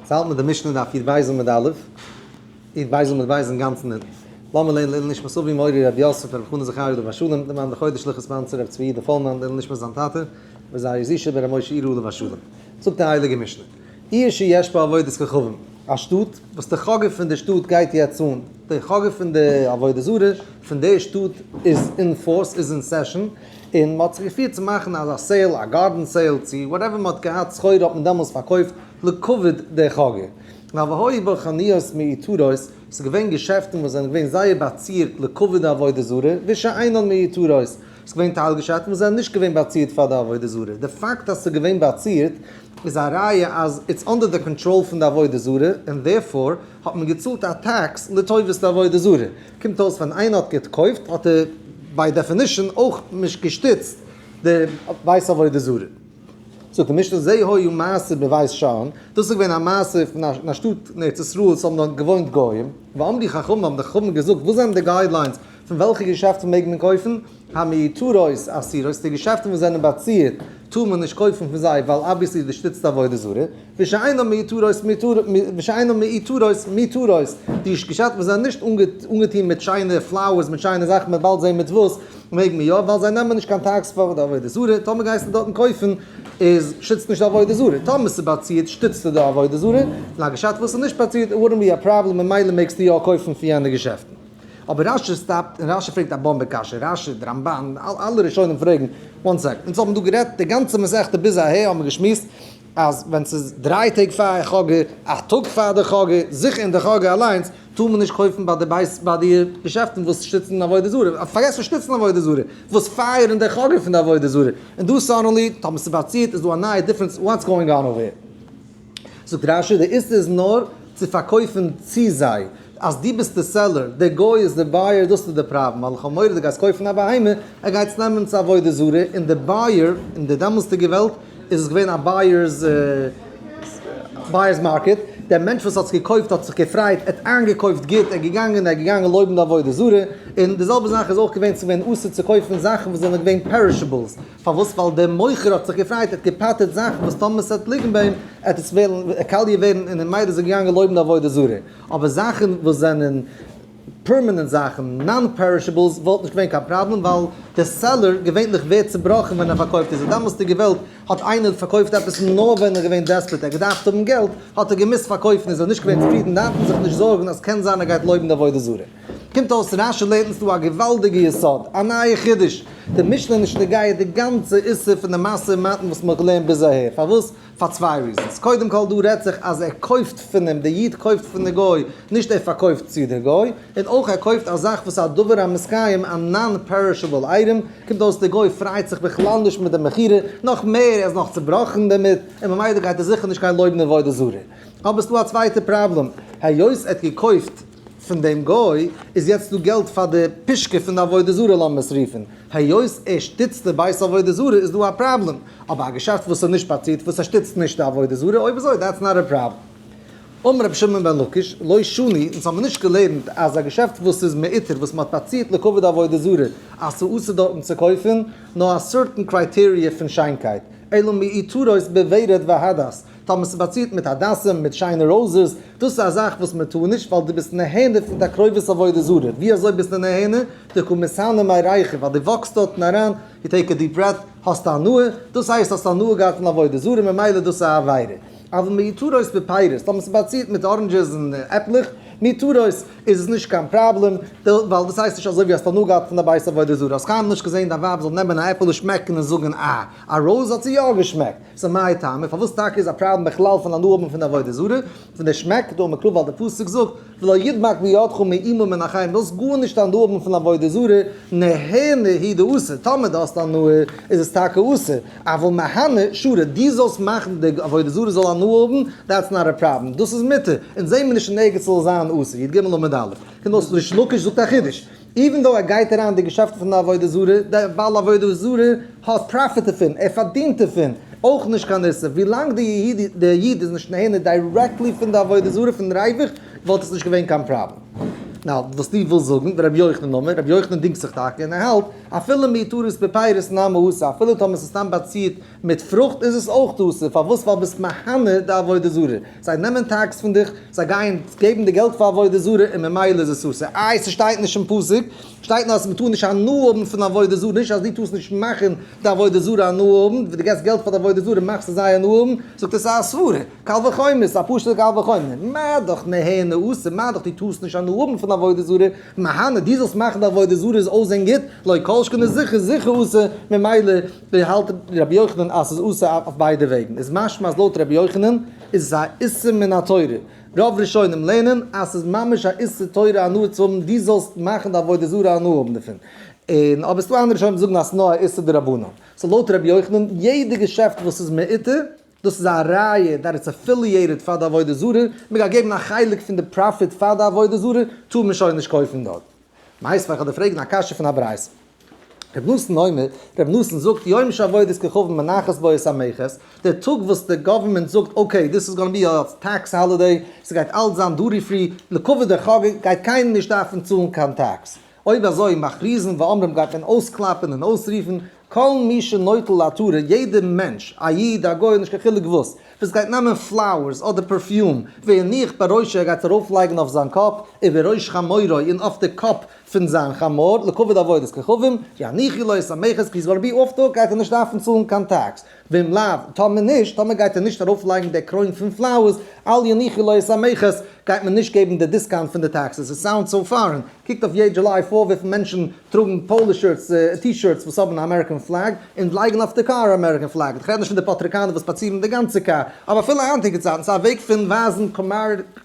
ס'האלט מיט די משנה דף י"ב עמוד א', י"ב עמוד ב' אינגאנצן אונטן. לאמיר לערנען לעילוי נשמת אבי מורי רבי יוסף רבי חנן זכריה עליו השלום, דער מאן דחודש לכ' ספאנסער רבי צבי יהודה פולמאן, לעילוי נשמת זיין טאטע, רבי זרעי זישע בן רבי משה אירא עליו השלום. זאגט די הייליגע משנה, עיר שיש בה עבודת כוכבים, א שטאט וואס די חגא פון די שטאט גייט יעצט אן, די חגא פון די עבודה זרה פון די שטאט איז אין force, איז אין session, און מ'האט זיך געפירט צו מאכן אזא sale, א garden sale, צו whatever מ'האט געהאט סחורה האט מען דעמאלס פארקויפט לכבוד די חגא. והיו בה חנויות מעוטרות, ס'איז געווען געשעפטן וואס זענען געווען זייער באצירט לכבוד די עבודה זרה, ושאינן מעוטרות, ס'איז געווען טייל געשעפטן וואס זענען נישט געווען באצירט פאר די עבודה זרה. די פאקט אז ס'איז געווען באצירט איז א ראיה אז it's under the control פון די עבודה זרה, און therefore האט מען געצאלט א tax לטובת די עבודה זרה. קומט אויס ווען איינער האט געקויפט האט ער by definition אויך נישט געשטיצט די בית עבודה זרה. זאגט די משנה זה היה מעשה בבית שאן, דאס איז געווען א מעשה פון א שטאט אין ארץ ישראל וואס האבן דארט געוואוינט גוים, ואמרו חכמים האבן די חכמים געזאגט וואס זענען די guidelines פון וועלכע געשעפטן מעג מען קויפן, המעוטרות אסורות, די געשעפטן וואס זענען באצירט טאר מען נישט קויפן פון זיי ווייל obviously דאס שטיצט עבודה זרה, ושאינן מעוטרות ושאינן מעוטרות מותרות, די געשעפטן וואס זענען נישט אנגעטון מיט שיינע flowers מיט שיינע זאכן מען וועט באלד זען מיט וואס, מעג מען יא ווייל זיי נעמען נישט קיין tax פאר די עבודה זרה, טאמער גייסטו דארטן קויפן איז שטיצט נישט די עבודה זרה, טאמער ס'איז באצירט שטיצטו די עבודה זרה, און א געשעפט וואס איז נישט באצירט it wouldn't be a problem ממילא מעגסטו יא קויפן פון יענע געשעפטן. אבער רשי stop ט און רשי פרעגט א באמבע קשיא, רשי, די רמבן, אלע ראשונים פרעגן, one second, אונז האבן דא גערעדט די גאנצע מסכתא ביז אהער האבן מיר געשמועסט אז ווען ס'איז 3 טעג פאר חגא, א טאג פאר די חגא, זיכער אין די חגא אליינס, טאר מען נישט קויפן ביי די בית ביי די געשעפטן וואס שטיצן עבודה זרה, פארגעס פון שטיצן עבודה זרה, וואס פייערן די חגא פון די עבודה זרה, און דא suddenly, טאמער ס'איז באצירט איז דא א נייע difference, what's going on over here? זאגט רשי, די איסור איז נאר צו פארקויפן צו זיי, אז דו ביסט די seller, דער גוי איז די buyer, דאס איז די פראבלעם, ווייל איך האב מורא דו גייסט קויפן א בהמה, ער גייט עס נעמען צו עבודה זרה, און די buyer, אין די דעמאלסטיגע וועלט איז עס געווען א buyer's buyer's market, דער מענטש וואס האט עס געקויפט האט זיך געפרייט, ער האט איינגעקויפט גוט, ער איז געגאנגען, ער איז געגאנגען לויבן די עבודה זרה, און די זעלבע זאך איז אויך געווען, ס'איז געווען אסור צו קויפן זאכן וואס זענען געווען perishables, פארוואס? ווייל דער מוכר האט זיך געפרייט, ער האט געפאטערט זאכן וואס טאמער ס'וועט ליגן ביי אים, עט עס ווערן קאליע ווערן און ממילא איז ער געגאנגען לויבן די עבודה זרה. אבער זאכן וואס זענען permanent זאכן, non perishables, וואלט נישט געווען קיין פראבלעם ווייל דער seller געווענליך ווערט צובראכן ווען ער פארקויפט עס. אין דאמאלסטיגע וועלט האט איינער פארקויפט עפעס נאר ווען ער איז געווען desperate, ער האט געדארפט האבן געלט, האט ער געמוזט פארקויפן, איז ער נישט געווען צופרידן, דארף מען זיך נישט זארגן אז קען זיין ער גייט לויבן די עבודה זרה. קומט אויס רשי לערנט אונז דא א געוואלדיגע יסוד, א נייע חידוש, די משנה איז נישט נוגע די גאנצע איסור פון די משא ומתן וואס מ'האט געלערנט ביז אהער, פארוואס? פאר צוויי reasons, קודם כל דא רעדט זיך אז ער קויפט פון אים, די איד קויפט פון די גוי, נישט ער פארקויפט צו די גוי, און אויך ער קויפט א זאך וואס איז א דבר המתקיים, א non perishable item, קומט אויס די גוי פרייט זיך בכלל נישט מיט די מכירה, נאך מער ער איז נאך צובראכן דערמיט, און ממילא גייט ער זיכער נישט גיין לויבן עבודה זרה. אבער ס'דא א צווייטע פראבלעם, היות ער האט געקויפט פון דעם גוי, איז יעצט דא געלט פאר די פישקע פון די עבודה זרה לאמיר עס רופן, היות ער שטיצט די בית עבודה זרה איז דא א פראבלעם, אבער א געשעפט וואס איז נישט באצירט וואס ער שטיצט נישט די עבודה זרה אויב אזוי that's not a problem. אמר רבי שמעון בן לקיש, לא שנו, אונז האבן נישט געלערנט אז א געשעפט וואס איז מעוטר וואס מען האט באצירט לכבוד עבודה זרה אז ס'איז אסור דארטן צו קויפן, נאר א certain criteria פון שיינקייט, אלא מעוטרות בוורד והדס, טאמער ס'איז באצירט מיט הדסים, מיט שיינע roses, דאס איז א זאך וואס מען טאר נישט, ווייל דו ביסט נהנה פון תקרובת עבודה זרה. ווי אזוי ביסטו נהנה? דקא מתהני מריחה, ווייל דו walk סט דארטן אריין, you take a deep breath, האסטו הנאה, דאס הייסט האסט הנאה געהאט פון עבודה זרה, ממילא דאס איז א עבירה. אבל מעוטרות בפירות, טאמער ס'איז באצירט מיט oranges און עפלעך, מעוטרות, איז עס נישט קיין פראבלעם, ווייל דאס הייסט נישט אזוי ווי האסט הנאה געהאט פון די בית עבודה זרה, האסט קיינמאל נישט געזען דיין ווייב זאל נעמען א עפל און שמעקן און זאגן אה, א rose האט זי יא געשמעקט. סאו מאי טעמא, פארוואס טאקע איז א פראבלעם בכלל פון הנאה האבן פון די עבודה זרה, פון די שמעק, דאמר קרא ווייל די פסוק זאגט, ולא ידבק בידך מאומה מן החיים, זאלסט גארנישט הנאה האבן פון עבודה זרה, נהנה הוא דאסור, טאמער דו האסט הנאה איז עס טאקע אסור, אבל מהנה שרי, דו זאלסט מאכן די עבודה זרה זאל הנאה האבן, that's not a problem, דאס איז מותר, אונז זעהן מיר נישט אין ערגעץ ס'זאל זיין אסור, י"ג עמוד א', קומט אויס ריש לקיש זאגט א חידוש. even though ער גייט אריין אין די געשעפטן פון די עבודה זרה, דער בעל עבודה זרה האט פראפיט דערפון, ער פארדינט דערפון, אויך נישט קיין איסור, ווילאנג די איד איז נישט נהנה directly פון די עבודה זרה פון ריווח, וואלט עס נישט געווען קיין פראבלעם. Now, וואס דו ווילסט זאגן, רבי יוחנן אמר, רבי יוחנן דינגט זיך טאקע און ער האלט, אפילו מעוטרות בפירות נמי אסור, אפילו טאמער ס'איז סתם באצירט מיט פרוכט איז עס אויך אסור, פארוואס? ווייל ביסט מהנה די עבודה זרה, זיי נעמען tax פון דיך, זיי גייען געבן די געלט פאר עבודה זרה און ממילא איז עס אסור. איי ס'שטייט נישט אין פסוק, שטייט נאר אז מ'טאר נישט הנאה האבן פון עבודה זרה, נישט אז דו טארסט נישט מאכן די עבודה זרה הנאה האבן, ווען דו געבסט געלט פאר די עבודה זרה מאכסטו זיי הנאה האבן, זאגט עס איז א סברה, קל וחומר, ס'איז א פשוט'ע קל וחומר, מה דאך נהנה אסור, מה דאך דו טארסט נישט הנאה האבן פון עבודה זרה, מהנה, דו זאלסט מאכן די עבודה זרה איז אויסזען גוט, לא כל שכן איז זיכער זיכער אסור, ממילא האלט רבי יוחנן אז ס'איז אסור אויף ביידע וועגן, איז משמע אז לויט רבי יוחנן איז עס א איסור מן התורה, רוב ראשונים לערנען אז ס'איז ממש א איסור תורה הנאה צו האבן, דו זאלסט מאכן די עבודה זרה הנאה האבן דערפון, און אבער ס'דא אנדערע ראשונים וואס זאגן אז ס'איז נאר א איסור דרבנן, so לויט רבי יוחנן יעדע געשעפט וואס איז מעוטר, דאס איז א ראיה that it's affiliated פאר די עבודה זרה, מ'גייט געבן א חלק פון די profit פאר די עבודה זרה, טאר מען שוין נישט קויפן דארט. מיתיבי, איך וועל דיר פרעגן א קשיא פון א ברייתא. ר' נתן אומר, ר' נתן זאגט יום שעבודת כוכבים מנחת בו את המכס, דער טאג וואס די government זאגט okay this is gonna be a tax holiday, ס'גייט אלץ זיין duty free, לכבוד דער חגא גייט קיינער נישט דארפן צאלן קיין tax. אויב אזוי מכריזין ואומרים גייט מען אויסקלאפן און אויסרופן, כל מי שנוטל עטרה, יעדער מענטש, א איד, א גוי, נישט קיין חילוק וואס, וואס גייט נעמען flowers אדער perfume, ויניח בראשו ער גייט עס ארויפלייגן אויף זיין קאפ, ובראש חמורו און אויף די קאפ פון זיין חמור, לכבוד עבודת כוכבים, יניחו לו את המכס, כי he's gonna be off the hook גייט ער נישט דארפן צאלן קיין tax, ואם לאו, טאמער נישט, טאמער גייט ער נישט ארויפלייגן די קרוין פון flowers, אל יניחו לו את המכס, גייט מען נישט געבן די discount פון די taxes, עס sound so foreign, קוקט אויף יעדע July 4 וויפיל מענטשן טראגן polo shirts, T-shirts וואס האבן א American flag, און לייגן אויף די קאר א American flag, איך רעד נישט פון די פארטריקאנער וואס פאצירן די גאנצע קאר, אבער אפילו היינטיגע צייטן, ס'איז א וועג פון ווייזן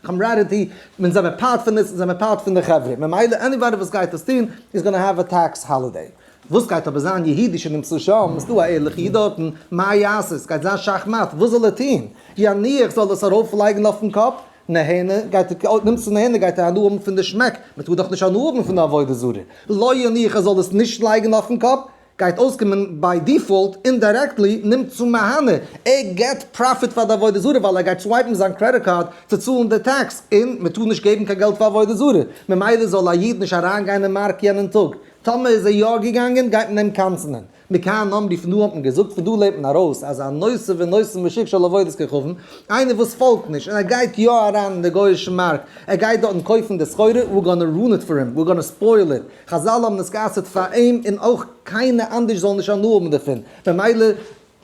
camaraderie, מען זעמער part פון עס, און זעמער part פון די חברה, ממילא anybody וואס גייט עס טון איז gonna have a tax holiday. וואס גייט אבער זיין יהודי שנמצא שם, איז דא א ערליכע איד דארטן, מה יעשה, עס גייט זיין שאך מאט, וואס זאל ער טון? יניח זאל עס ארויפלייגן אויפן קאפ? נהנה, גייט ער, נמצא נהנה גייט ער הנאה האבן פון די שמעק, מען טאר דאך נישט הנאה האבן פון די עבודה זרה. לא יניח ער זאל עס נישט לייגן אויפן קאפ, גייט אויסקומען by default, indirectly, נמצא מהנה, ער געט profit פאר די עבודה זרה ווייל ער גייט swipe ן זיין credit card צו צאלן די tax, און מען טאר נישט געבן קיין געלט פאר עבודה זרה, ממילא זאל א איד נישט אריינגיין אין מארק יענעם טאג, טאמער איז ער יא געגאנגען גייט מען אים קנס'נען. מכאן אמרו פון דא האט מען געזאגט, פון דא לערנט מען ארויס אז הנושא ונותן בשוק של עבודת כוכבים, איינער וואס פאלגט נישט און ער גייט יא אריין אין די גוי'אישן מארק, ער גייט דארטן קויפן די סחורה, we're gonna ruin it for him, we're gonna spoil it, חזל האבן עס גע'אסר'ט פאר אים און אויך קיינער אנדערש זאל נישט הנאה האבן דערפון, ממילא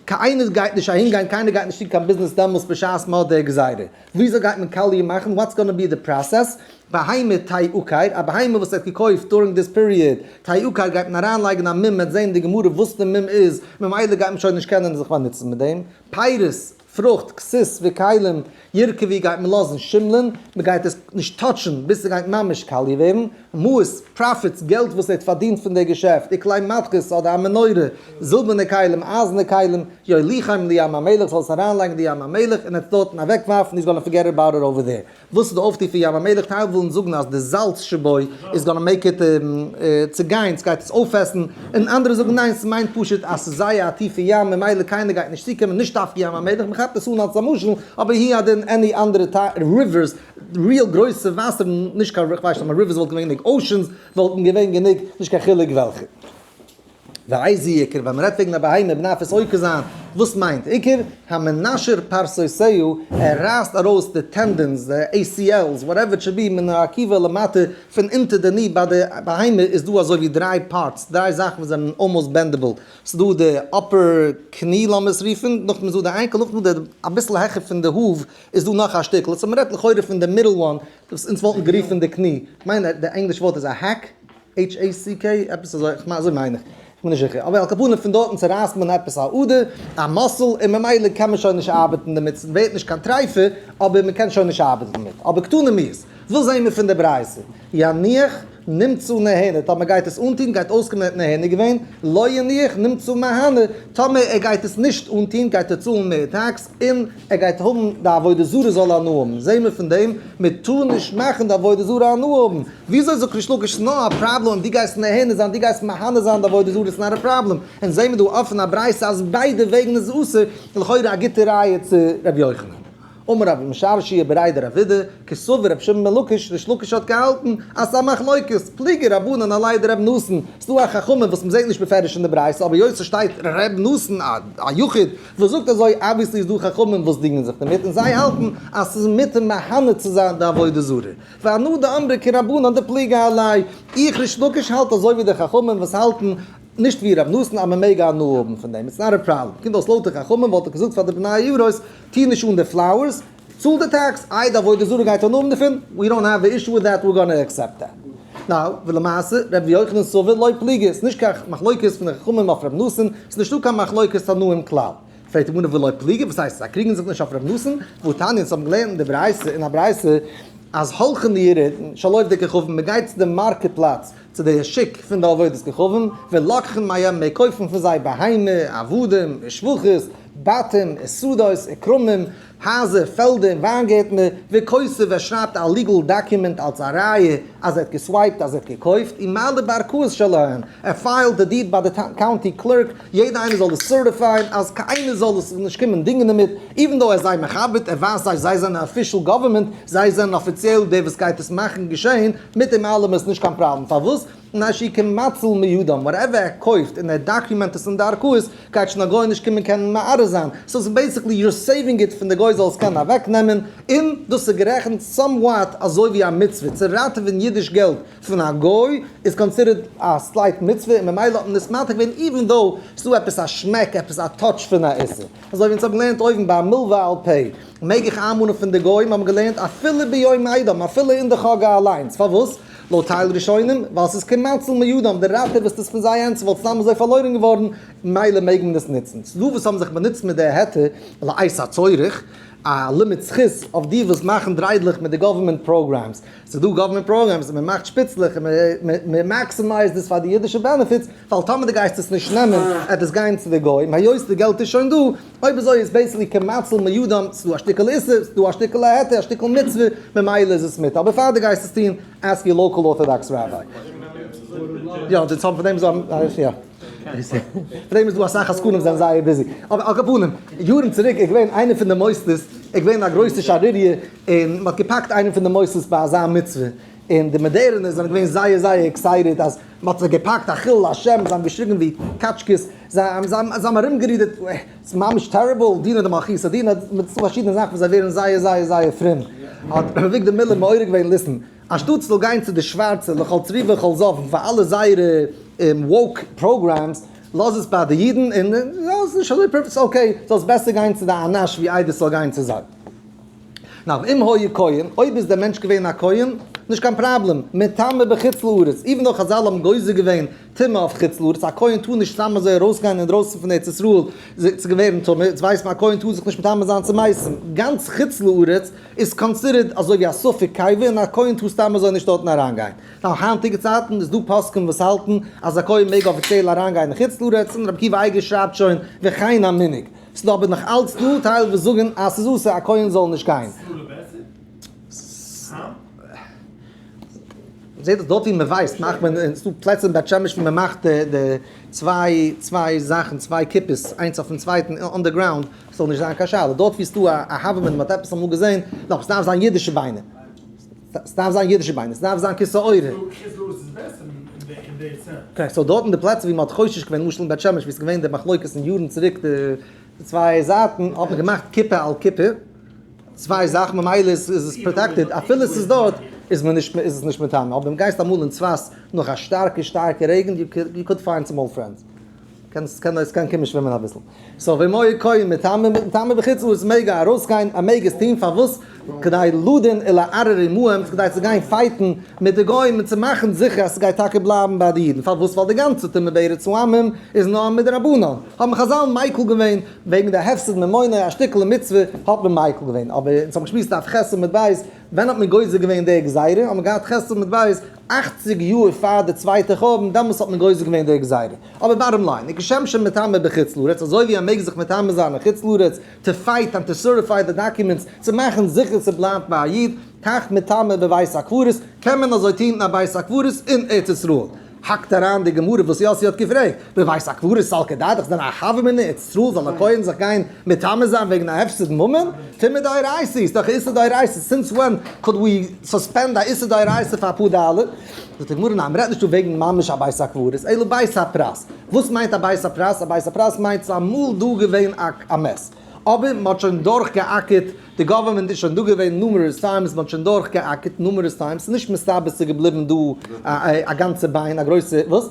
קיינער גייט נישט אהין גיין, קיינער גייט נישט טון קיין ביזנעס דעמאלס בשעת מען האט די גזירה. וויאזוי גייט מען קאליע מאכן? What's gonna be the process? בהמה תעקר, א בהמה וואס ער האט געקויפט during this period, תעקר גייט מען אריינלייגן א מום, מען וועט זען אין די גמרא וואס די מום איז, ממילא גייט מען שוין נישט קענען זיך באנוצן מיט דעם. פירות, פרוכט, כסות וכלים, ירקבו גייט מען לאזן שימלען, מען גייט עס נישט touch ן ביז ס'גייט ממש קאליע ווערן. מעות, profits, געלט וואס ער האט פארדינט פון די געשעפט, וכלי מתכות אדער א מנורה, זילבערנע כלים, אייזערנע כלים, יוליכם לים המלח, זאל עס אריינלייגן די ים המלח און עס דארטן אוועקווארפן, he's gonna forget about it over there. וואס איז די אויפטו פון ים המלח? טייל ווילן זאגן אז די זאלץ שבו איז gonna make it צוגיין, ס'גייט עס אויפעסן, און אנדערע זאגן ניין, ס'מיינט פשוט אז ס'איז זייער א טיפע ים ממילא קיינער גייט נישט צוקומען, נישט דווקא ים המלח, מ'כאפט עס אן אלס א משל, אבער הוא הדין any אנדערע rivers, real גרויסע וואסערן, נישט קיין, כ'ווייס נישט, rivers וואלט געווען גענוג, oceans וואלטן געווען גענוג, נישט קיין חילוק וועלכע. ואיזה עיקר, ווען מ'רעדט וועגן א בהמה מ'דארף עס עוקר זיין, וואס מיינט עיקר? המנשר פרסותיו, ער רייסט ארויס די tendons, די ACLs, whatever it should be, מן העקיבה למטה, פון אונטער די knie ביי די בהמה איז דא אזוי ווי דריי parts, דריי זאכן וואס זענען almost bendable, ס'איז דא די upper knie לאמיר עס רופן, נאכדעם איז דא די ankle, נאכדעם איז דא די אביסל העכער פון די hoof איז דא נאך א שטיקל, so מ'רעדט לכאורה פון די middle one, וואס אונז וואלטן גערופן די קני, כ'מיין די ענגליש ווארט איז א hack, HACK, עפעס אזוי, כ'מיין אזוי מיין איך, כ'בין נישט זיכער, אבער על כל פנים פון דארטן צורייסט מען עפעס א אדער, א muscle, און ממילא קען מען שוין נישט ארבעטן דערמיט, ס'ווערט נישט קיין טרייפה, אבער מ'קען שוין נישט ארבעטן דערמיט. אבער קטנה מיאוס. וואס זעהן מיר פון די ברייתא? יניח נמצא נהנה, טאמער גייט עס אנטוהן גייט אויסקומען ער האט נהנה געווען, לא יניח נמצא מהנה, טאמער ער גייט עס נישט אנטוהן גייט ער צאלן מער tax, און ער גייט האבן די עבודה זרה זאל הנאה האבן, זעהן מיר פון דעם מען טאר נישט מאכן די עבודה זרה הנאה האבן, וויאזוי זאגט ריש לקיש ס'נאר א פראבלעם דו גייסט נהנה זיין דו גייסט מהנה זיין די עבודה זרה ס'נאט א פראבלעם, און זעהן מיר דא אפען א ברייתא אז ביידע וועגן איז אסור, לכאורה א גוטע ראיה צו ר' יוחנן. אמר רב משרשיא בריה דרב אידי, קסבר רבי שמעון בן לקיש, ריש לקיש האט געהאלטן אז ס'איז א מחלוקת, פליגי רבנן עליה דרבי נתן, ס'דא א חכמים וואס מ'זעט נישט בפירוש אין די ברייתא אבער היות ס'שטייט ר' נתן א יחיד וואס זאגט אזוי obviously איז דא חכמים וואס דינגען זיך דערמיט און זיי האלטן אז ס'איז מותר מהנה צו זיין די עבודה זרה. ואנא דאמרי כרבנן דפליגי עליה, איך ריש לקיש האלט אזוי ווי די חכמים וואס האלטן נישט ווי ר' נתן אז מ'מעג הנאה האבן פון דעם, it's not a problem. קומט אויס לויט די חכמים וואלט איך געזאגט פאר די בני עיירות טוה נישט אן די flowers, צאל די tax, איי די עבודה זרה גייט הנאה האבן דערפון, we don't have a issue with that, we're gonna accept that. Now, ולמעשה, ר' יוחנן סבר לא פליגי, ס'איז נישט קיין מחלוקת פון די חכמים אויף ר' נתן, ס'איז נישטא קיין מחלוקת תנאים כלל. פרעגט די גמרא ולא פליגי, וואס הייסט זיי קריגן זיך נישט אויף ר' נתן? והתניא, אונז האבן געלערנט אין די ברייתא, אין א ברייתא, אז הולכין ליריד של עובדי כוכבים, מ'גייט צו די market פלאץ, צו די שוק פון די עבודת כוכבים, ולוקחין מהם, מען קויפן פון זיי בהמה, עבדים, ושפחות, בתים, ושדות, וכרמים, הייזער, פעלדער און וויינגערטנער, וכותב, ער שרייבט א legal document אלס א ראיה אז ער האט גע swipe ט אז ער האט געקויפט, ומעלה בערכאות שלהן, ער פיילט די deed ביי די county clerk, יעדער איינער זאל עס certify ען אז קיינער זאל עס נישט קומען דינגען דערמיט, even though ער איז זיי מכבד, ער ווייזט זיי זיי זענען official government, זיי זענען אפיציעל די וואס גייט עס מאכן געשען, מיט דעם אלעם איז נישט קיין פראבלעם, פארוואס? מפני שהוא כמציל מידם, whatever ער קויפט און ער document עס אין די ערכאות, גייט שוין א גוי נישט קומען קענען מערער זיין, so ס'איז basically you're saving it פון די גוי זאל עס קענען אוועק נעמען, און דאס איז גערעכנט somewhat אזוי ווי א מצוה, צו ראטעווען אידיש געלט פון א גוי איז considered א slight מצוה און ממילא האט מען עס מתיר געווען even though ס'דא עפעס א שמעק עפעס א touch פון א איסור, אזוי ווי אונז האבן געלערנט אויבן ביי מלוה על פה, מעג איך איינמאנען פון די גוים האבן געלערנט אפילו ביום אידם אפילו אין די חגא אליינס, פארוואס? לויט טייל ראשונים, ווייל ס'איז כמציל מידם, די ראטעוועסט עס פון זיי הענט, ס'וואלט סתם אזוי פארלוירן געווארן, מילא מעג מען עס נוצן. ס'דא וואס האבן זיך באנוצט מיט די היתר לעת הצורך, א לימוד זכות אויף די וואס מאכן דריידלעך מיט די government programs. ס'איז דא government programs און מ'מאכט שפיצלעך און מ' maximize ט עס פאר די אידישע benefits, ווייל טאמער דו גייסט עס נישט נעמען עט עס גיין צו די גוים, היות די געלט איז שוין דא, אויב אזוי איז basically כמציל מידם, ס'איז דא א שטיקל איסור, ס'איז דא א שטיקל היתר, א שטיקל מצוה, ממילא איז עס מותר. אבער פאר דו גייסט עס טון, ask your local orthodox rabbi. יא, די צאם פון דעם איז יא. פון דעם איז דא אסאך עסקנים זענען זייער busy. אבער על כל פנים, יארן צוריק איז געווען איינער פון די מוסדות, איז געווען א גרויסע שערוריה, און מ'האט געפאקט איינעם פון די מוסדות ביי אזא מצוה, און די מאדערענע זענען געווען זייער זייער excited אז מ'האט זיי געפאקט א חילול השם, זיי האבן געשריגן ווי קאטשקעס, זיי האבן ארומגערודערט, ס'איז ממש terrible, דינא דמלכותא דינא, מיט פארשידענע זאכן וואס זיי ווערן זייער זייער זייער פרום, האט ר' אביגדור מילער מעורר געווען, listen, אנשטאט ס'זאל גיין צו די שווארצע לכל צריף וכל זב און פאר אלע זייערע woke programs, לאז עס ביי די אידן, און יא, ס'איז נישט אזוי perfect, ס'איז okay, זאל עס בעסער גיין צו די אנש ווי איידער ס'זאל גיין צו זיי. Now, אם היה כהן, אויב איז דער מענטש געווען א כהן, נישט קיין פראבלעם, מטמא בחוץ לארץ, even though חזל האבן גוזר געווען טומאה אויף חוץ לארץ, א כהן טאר נישט סתם אזוי ארויסגיין אינדרויסן פון ארץ ישראל צו ווערן טמא, יעצט ווייסט מען א כהן טאר זיך נישט מטמא זיין צו מתים, גאנץ חוץ לארץ איז considered אזוי ווי א ספק קבר און א כהן טאר סתם אזוי נישט דארטן אריינגיין. Now היינטיגע צייטן איז דא פוסקים וואס האלטן אז א כהן מעג אפיציעל אריינגיין אין חוץ לארץ, און רבי עקיבא אייגער שרייבט שוין וכן המנהג. ס'איז אבער נאך אלץ דא טייל וואס זאגן אז ס'איז אסור א כהן זאל נישט גיין. זעט אויס דארט ווי מ'ווייסט מאכט מען, און ס'דא פלעצער אין בית שמש ווי מ'מאכט די צוויי צוויי זאכן צוויי כיפות איינס אויפן צווייטן on the ground ס'זאל נישט זיין קיין שאלה, דארט ווי ס'דא א הוה אמינא מ'האט עפעס אמאל געזען, נאר ס'דארף זיין אידישע ביינער. ס'דארף זיין אידישע ביינער, ס'דארף זיין כסא עורה. Okay, so דארט אין די פלעצער ווי מ'האט חושש געווען, למשל אין בית שמש ווי ס'איז געווען די מחלוקת אין יארן צוריק די צוויי זייטן, האט מען געמאכט כיפה על כיפה, צוויי זאכן ממילא איז עס protected, אפילו ס'איז דארט איז מען נישט איז עס נישט מטמא, אבער גייסט אמאל אין צפת נאך א שטארקע שטארקע רעגן, you could find some old friends. קענסט קען עס קען קומען שווימען אביסל. So ואם היה כהן מטמא מטמא בחוץ לארץ מעג ער ארויסגיין ער מעג עס טוהן פארוואס כדי לדון ולערער עמהם כדי צו גיין fight ן מיט די גוים און צו מאכן זיכער אז ס'גייט טאקע בלייבן ביי די אידן פארוואס ווייל די גאנצע טומאה בארץ העמים איז נאר מדרבנן האבן חזל מיקל געווען וועגן די הפסד ממונו א שטיקל מצוה האט מען מיקל געווען אבער אונז האבן געשמועסט דף ח' עמוד ב' ווען האט מען גוזר געווען די גזירה? האט מען געהאט ח' עמוד ב' אכציג יאר פאר די צווייטע חורבן, דעמאלס האט מען גוזר געווען די גזירה. אבער bottom line, וכשם שמטמא בחוץ לארץ, אזוי ווי ער מעג זיך מטמא זיין אין חוץ לארץ, to fight and to certify the documents, צו מאכן זיכער ס'בלייבט ביי א איד, כך מטמא בבית הקברות, קען מען אזוי טון אין א בית הקברות אין ארץ ישראל. האקט אריין די גמרא וואס יאסי האט געפרעגט, בבית הקברות סלקא דעתך זענען א הוה אמינא ארץ ישראל זאל א כהן זיך גיין מטמא זיין וועגן א הפסד ממון? טומאה דאורייתא איז דאך איסור דאורייתא, since when could we suspend א איסור דאורייתא פאר אפאר דאלער? זאגט די גמרא ניין מ'רעדט נישט דא וועגן ממש א בית הקברות אלא בית הפרס, וואס מיינט א בית הפרס? א בית הפרס מיינט ס'איז אמאל דא געווען א מת אבער מ'האט שוין דורך געאקערט, די government איז שוין דא געווען numerous times, מ'האט שוין דורך געאקערט numerous times, ס'איז נישט מסתבר ס'איז געבליבן דא א גאנצע ביין א גרויסע וואס?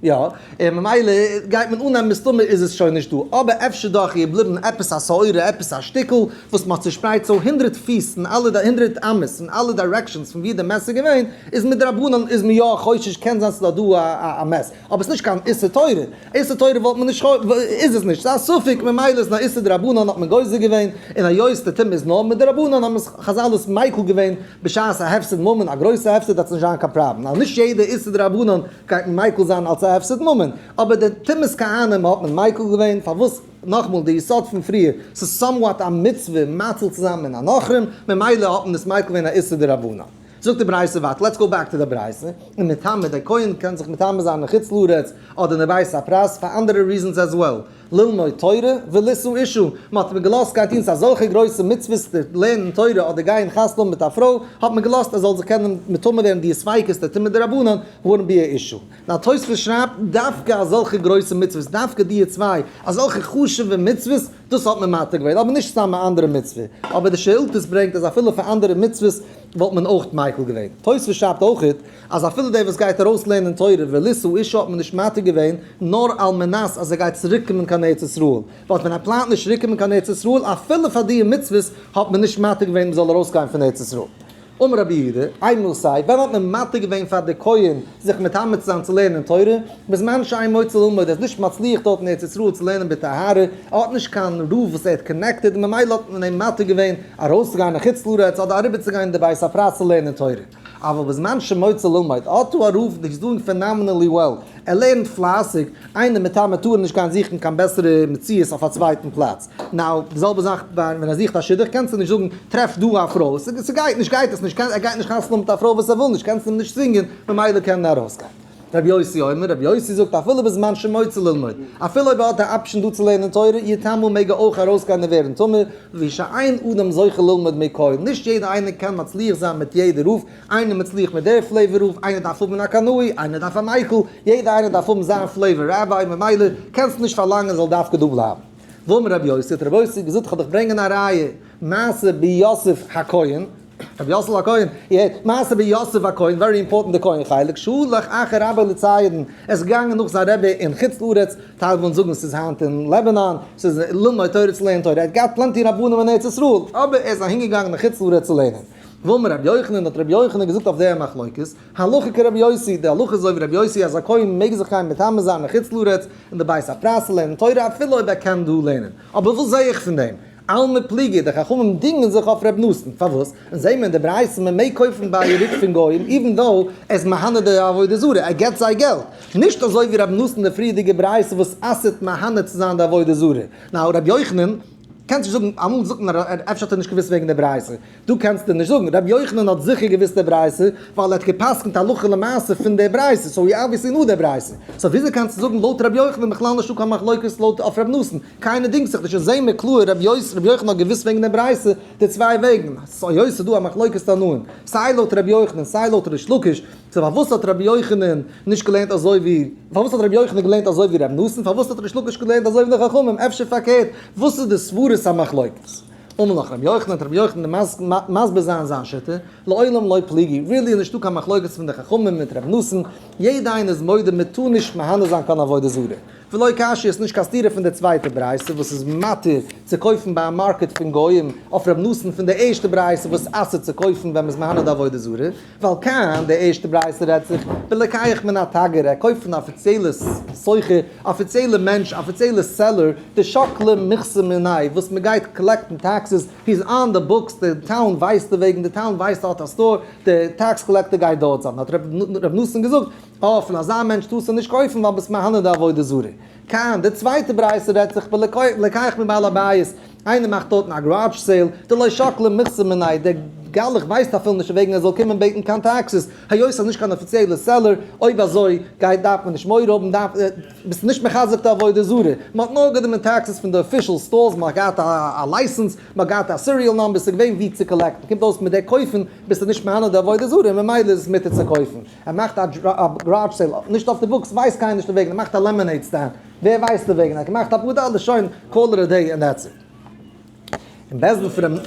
יא, און ממילא גייט מען אננעמען מסתמא איז עס שוין נישט דא, אבער אפשר דאך איז געבליבן עפעס א שעורה, עפעס א שטיקל וואס מ'האט צושפרייט so הונדרעט פיס אין אלע הונדרעט אמות אין אלע directions פון ווי די מת איז געווען, איז מדרבנן איז מען יא חושש קען זיין ס'איז דאך דא א מת, אבער ס'נישט קיין איסור תורה, איסור תורה וואלט מען נישט איז עס נישט, ס'איז א ספק ממילא איז נאר איסור דרבנן האט מען גוזר געווען, און היות די טומאה איז נאר מדרבנן האבן חזל עס מיקל געווען בשעת א הפסד ממון, א גרויסע הפסד וועט עס נישט זיין קיין פראבלעם, ווייל נישט יעדע איסור דרבנן גייט מען מיקל זיין אלס א הפסד ממון, אבער די טומאת כהנים האט מען מיקל געווען, פארוואס? נאכמאל די יסוד פון פריער, ס'איז somewhat א מצוה מציל צו זיין מן הנכרים, ממילא האט מען עס מיקל געווען א איסור דרבנן. זאגט די ברייתא ווייטער, let's go back to די ברייתא, און מטמא, דער כהן קען זיך מטמא זיין אין חוץ לארץ אדער אין די בית הפרס פאר אנדערע reasons as well, ללמוד תורה ולישא אשה, מען האט אים געלאזט גיין טון אזעלכע גרויסע מצוות די לערנען תורה אדער גיין חתונה האבן מיט א פרוי, האט מען געלאזט ער זאל זיך קענען מטמא ווערן די ספיקות די טומאה דרבנן wouldn't be a issue. נאר תוספות שרייבט דווקא אזעלכע גרויסע מצוות, דווקא די צוויי אזעלכע חשוב'ע מצוות, דאס האט מען מתיר געווען, אבער נישט סתם א אנדערע מצוה. אבער די שאילתות ברענגט אז אפילו פאר אנדערע מצוות וואלט מען אויך מיקל געווען. תוספות שרייבט אויך אז אפילו דער וואס גייט ארויס לערנען תורה ולישא אשה האט מען נישט מתיר געווען נאר על מנת אז ער גייט צוריק קומען קיין ארץ ישראל, ווייל ווען ער פלאנט נישט צוריק קומען קיין ארץ ישראל אפילו פאר די מצוות האט מען נישט מתיר געווען מען זאל ארויס גיין פון ארץ ישראל. אמר רבי יהודה, אימתי, ווען האט מען מתיר געווען פאר די כהן זיך מטמא צו זיין צו לערנען תורה? בזמן שאין מוצא ללמוד, ער איז נישט מצליח דארט אין ארץ ישראל צו לערנען בטהרה, ער האט נישט קיין רב וואס ער האט connected, ממילא האט מען אים מתיר געווען ארויסצוגיין אין חוץ לארץ אדער אריבערצוגיין אין די בית הפרס צו לערנען תורה. אבל בזמן שמוצא ללמוד, האט דא א רב, he's doing phenomenally well, ער לערנט פלייסיג, איינער מטמא טאר נישט גיין זוכן קיין בעסערע מציאות אויף א צווייטן פלאץ. now, די זעלבע זאך ווען ער זוכט א שידוך, קענסטו נישט זאגן טרעף דא א פרוי, ס'גייט נישט גייט עס נישט, ער גייט נישט חתונה האבן מיט א פרוי וואס ער וויל נישט, קענסט אים נישט צווינגען, ממילא קען ער ארויסגיין. רבי יוסי אומר, רבי יוסי זאגט אפילו בזמן שמוצא ללמוד, אפילו אויב ער האט א option דא צו לערנען תורה, יטמא מעג ער אויך ארויסגיין און ווערן טמא, לפי שאין אדם זוכה ללמוד מכל, נישט יעדער איינער קען מצליח זיין מיט יעדע רב, איינער מצליח מיט דער flavor רב, איינער דארף האבן א קנאי, איינער דארף א מיקל, יעדער איינער דארף האבן זיין flavor rabbi, ממילא קענסטו נישט פארלאנגען זאל דווקא דא בלייבן. ואמר רבי יוסי, האט רבי יוסי געזאגט, כ'וועל דיך ברענגען א ראיה, מעשה ביוסף הכהן, רבי יוסל הכהן, מעשה ביוסף הכהן, very important די כהן חלק, שהלך אחר רבו לצידון, ער איז געגאנגען נאך זיין רבי אין חוץ לארץ, טייל ווילן זאגן ס'איז היינט אין לעבענאן, ס'איז ללמוד תורה צו לערנען תורה, ער האט געהאט plenty רבנים אין ארץ ישראל, אבער ער איז אהינגעגאנגען אין חוץ לארץ צו לערנען. ואמר רבי יוחנן, האט רבי יוחנן געזאגט אויף דער מחלוקת, הלכה כרבי יוסי, די הלכה איז אזוי ווי רבי יוסי אז א כהן מעג זיך גיין מטמא זיין אין חוץ לארץ אין די בית הפרס צו לערנען תורה אפילו אויב ער קען דא לערנען. אבער וואס זע איך פון דעם? אלמא פליגי, די חכמים דינגען זיך אויף ר' נתן. פארוואס? אונז זעהן מיר אין די ברייתא מען מעג קויפן ביי א יריד פון גוים even though ער איז מהנה די עבודה זרה, ער געבט זיי געלט. נישט אזוי ווי ר' נתן די פריערדיגע ברייתא וואס אסר'ט מהנה צו זיין די עבודה זרה. now ר' יוחנן, קענסט נישט זאגן, אמאל זאגט מען אפשר האט ער נישט געוואוסט וועגן די ברייתא. דא קענסטו נישט זאגן, רבי יוחנן האט זיכער געוואוסט די ברייתא, ווייל ער האט גע'פסק'נט הלכה למעשה פון די ברייתא, so he obviously knew די ברייתא. so וויאזוי קענסטו זאגן לויט רבי יוחנן בכלל נישטא קיין מחלוקת לויט אויף רבי נתן? קיינער דינגט זיך נישט, און זעהן מיר קלאר רבי יוחנן האט געוואוסט וועגן די ברייתא די צוויי וועגן, so היות ס'איז דא א מחלוקת תנאים, סיי לויט רבי יוחנן סיי לויט ריש לקיש, so פארוואס האט רבי יוחנן נישט געלערנט אזוי ווי, פארוואס האט רבי יוחנן געלערנט אזוי ווי רבי נתן, פארוואס האט ריש לקיש געלערנט אזוי ווי די חכמים, אפשר פארקערט, וואס איז די סברת המחלוקת? אמר לך רבי יוחנן, האט רבי יוחנן מסביר זיין זיין שיטה, לעולם לא פליגי, really איז נישטא קיין מחלוקת פון די חכמים מיט רבי נתן, יעדע איינער איז מודה מען טאר נישט מהנה זיין קיין עבודה זרה. ולא קשיא איז נישט קיין סתירה פון די צווייטע ברייתא וואס איז מתיר צו קויפן ביי א market פון גוים אויף רבי נתן פון די ערשטע ברייתא וואס אסר'ט צו קויפן ווען מ'איז מהנה די עבודה זרה, ווייל כאן די ערשטע ברייתא רעדט זיך בלוקח מן התגר, ער קויפט פון א אפיציעלע סוחר, אפיציעלע מענטש, אפיציעלע seller, דשקלי מכסה מיניה, וואס מען גייט collect ן taxes, he is on the books, די town ווייסט דערוועגן, די town ווייסט ער האט א store, די tax collector גייט דארט זיין, האט ר' נתן געזאגט, אה, פון אזא מענטש טארסטו נישט קויפן ווייל ביסט מהנה די עבודה זרה. כאן, די צווייטע ברייתא רעדט זיך בלוקח מבעל הבית, איינער מאכט דארטן א garage sale, דלא שקלי מכסה מיניה, דער גלח ווייסט אפילו נישט וועגן ער זאל קומען בעטן קיין taxes, היות ס'איז נישט קיין אפיציעלע seller, אויב אזוי גייט דארף מען נישט מורא האבן, דארף ביסט נישט מחזק די עבודה זרה, מען האט נאר גענומען taxes פון די official stores, מען האט געהאט א license, מען האט געהאט א serial number, ס'איז געווען ווי צו collect ן, קומט אויס מיט די קויפן ביסטו נישט מהנה די עבודה זרה, ממילא איז עס מותר צו קויפן. ער מאכט א garage sale, נישט אויף די books, ווייסט קיינער נישט דערוועגן, ער מאכט א lemonade stand, ווער ווייסט דערוועגן, ער האט געמאכט אפאר דאלער, שוין, call it a day and that's it. אין בית דין פון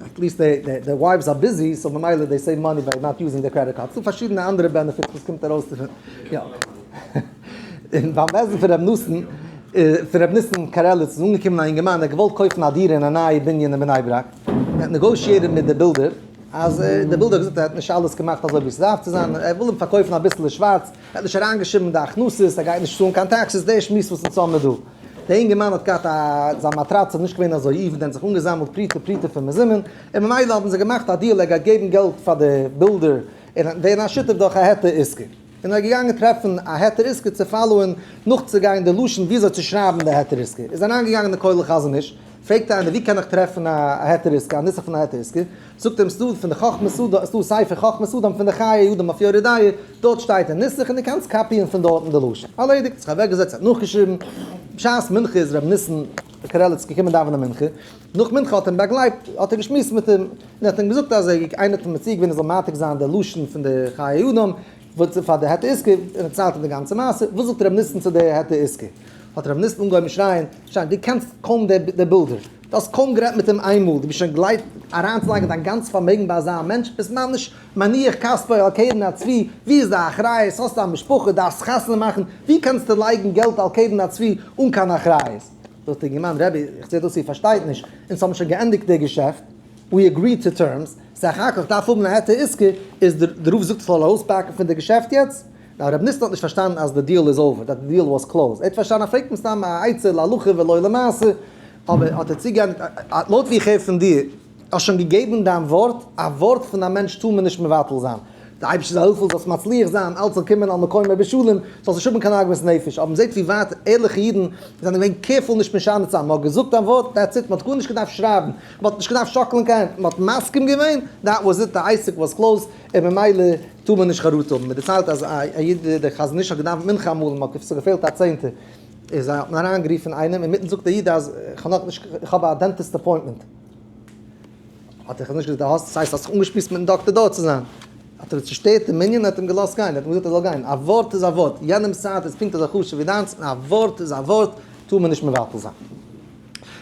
at least the wives are busy, so ממילא they save money by not using the credit card. ס'דא פארשידענע אנדערע benefits וואס קומט ארויס דערפון. יא. און ביים בית דין פון ר' נתן, פון ר' ניסן קארעליץ איז אנגעקומען א אינגערמאן, ער האט געוואלט קויפן א דירה אין א נייע בנין אין בני ברק. ער האט negotiated מיט די builder, אז די builder האט געזאגט ער האט נישט אלעס געמאכט אזוי ווי עס דארף צו זיין, ער וויל אים פארקויפן אביסעלע שווארץ, ער האט נישט אריינגעשריבן די הכנסות, ער גייט נישט צאלן קיין taxes, די שמועס וואס אונז האמיר דא. דער אינגערמאן האט געהאט א, זיין מאטראץ איז נישט געווען אזוי even, ער האט זיך אנגעזאמלט פרוטה פרוטה פון מזומן, און ממילא האבן זיי געמאכט א deal ער גייט געבן געלט פאר די builder און ווערן א שותף דורך א היתר עסקה. און ער איז געגאנגען טרעפן א היתר עסקה צו follow ען, נאכצוגיין די לשון וויאזוי צו שרייבן די היתר עסקה. איז אריינגעגאנגען אין כולל חזון איש, פרעגט איינער ווי קען איך טרעפן א היתר עסקה, א נוסח פון א היתר עסקה, זאגט אים ס'דא פון די חכמת אדם, ס'דא ספר חכמת אדם פון די חיי אדם אויף יורה דעה, דארט שטייט די נוסח און דו קענסט copy ען פון דארטן די לשון. ארלעדיגט, זיך אוועקגעזעצט, האט נאכגעשריבן, בשעת מנחה איז רבי ניסן קרעליץ געקומען דאווענען מנחה, נאך מנחה האט אים באגלייט, האט ער געשמועסט מיט אים, און האט אים געזאגט אז איינער האט אים מציע געווען ער זאל מעתיק זיין די לשון פון די חיי אדם פאר די היתר עסקה, און ער דערציילט אים די גאנצע מעשה, וואס זאגט רבי ניסן צו די היתר עסקה? האט רבי ניסן אנגעהויבן שרייען, שרייען, דו קענסט קוים די builder, דו האסט קוים גערעדט מיט אים איינמאל, דו ביסט שוין גרייט אריינצולייגן דיין גאנץ פארמעגן ביי אזא מענטש, ביסט ממש מניח כספו על קרן הצבי, ווי איז די אחריות, האסט א משפחה, דארפסט חתונה מאכן, ווי קענסטו לייגן געלט על קרן הצבי אן קיין אחריות? זאגט דער אינגערמאן, רבי, איך זע דאס איר פארשטייט נישט, אונז האבן שוין געענדיגט די געשעפט, we agreed to terms, סך הכל איך דארף האבן א היתר עסקה, איז די רב זאגט איך זאל ארויספאקן פון די געשעפט יעצט? נאר רבי ניסן האט נישט פארשטאנען אז די deal איז over, that the deal was closed, ער האט פארשטאנען אז פרעגט אים סתם א עצה להלכה ולא למעשה, אבער האט ער צוגעענדיגט, לויט ווי איך הער פון דיר, האסט שוין געגעבן דיין ווארט, א ווארט פון א מענטש טאר מען נישט מבטל זיין, די אייבערשטער זאל העלפן זאלסט מצליח זיין, אלץ זאל קומען על מקומו בשלום, זאלסט נישט האבן קיין עגמת נפש, אבער מ'זעט ווי ווייט ערליכע אידן זענען געווען careful נישט משנה צו זיין, מ'האט געזאגט דיין ווארט, that's it, מ'האט גארנישט געדארפט שרייבן, מ'האט נישט געדארפט שאקלען קיין הענט, מ'האט מסכים געווען, that was it, די עסק was closed, און ממילא טאר מען נישט חרטה האבן. מ'דערציילט אז א איד דער חזון איש האט געדאווענט מנחה אמאל און מ'האט ס'האט געפעלט א צענטער, איז האט מען אריינגערופן איינעם, אינמיטן זאגט דער איד אז כ'האב נאכנישט, איך האב א dentist appointment. האט דער חזון איש געזאגט, דו האסט, ס'הייסט האסט זיך אנגעשמועסט מיטן דאקטער דארט צו זיין. האט ער צושטערט דעם מנין און האט אים געלאזט גיין, ער האט אים געזאגט ער זאל גיין. א ווארט איז א ווארט, יענעמ'ס צייט איז פונקט אזוי חשוב ווי דיינס, און א ווארט איז א ווארט, טאר מען נישט מבטל זיין.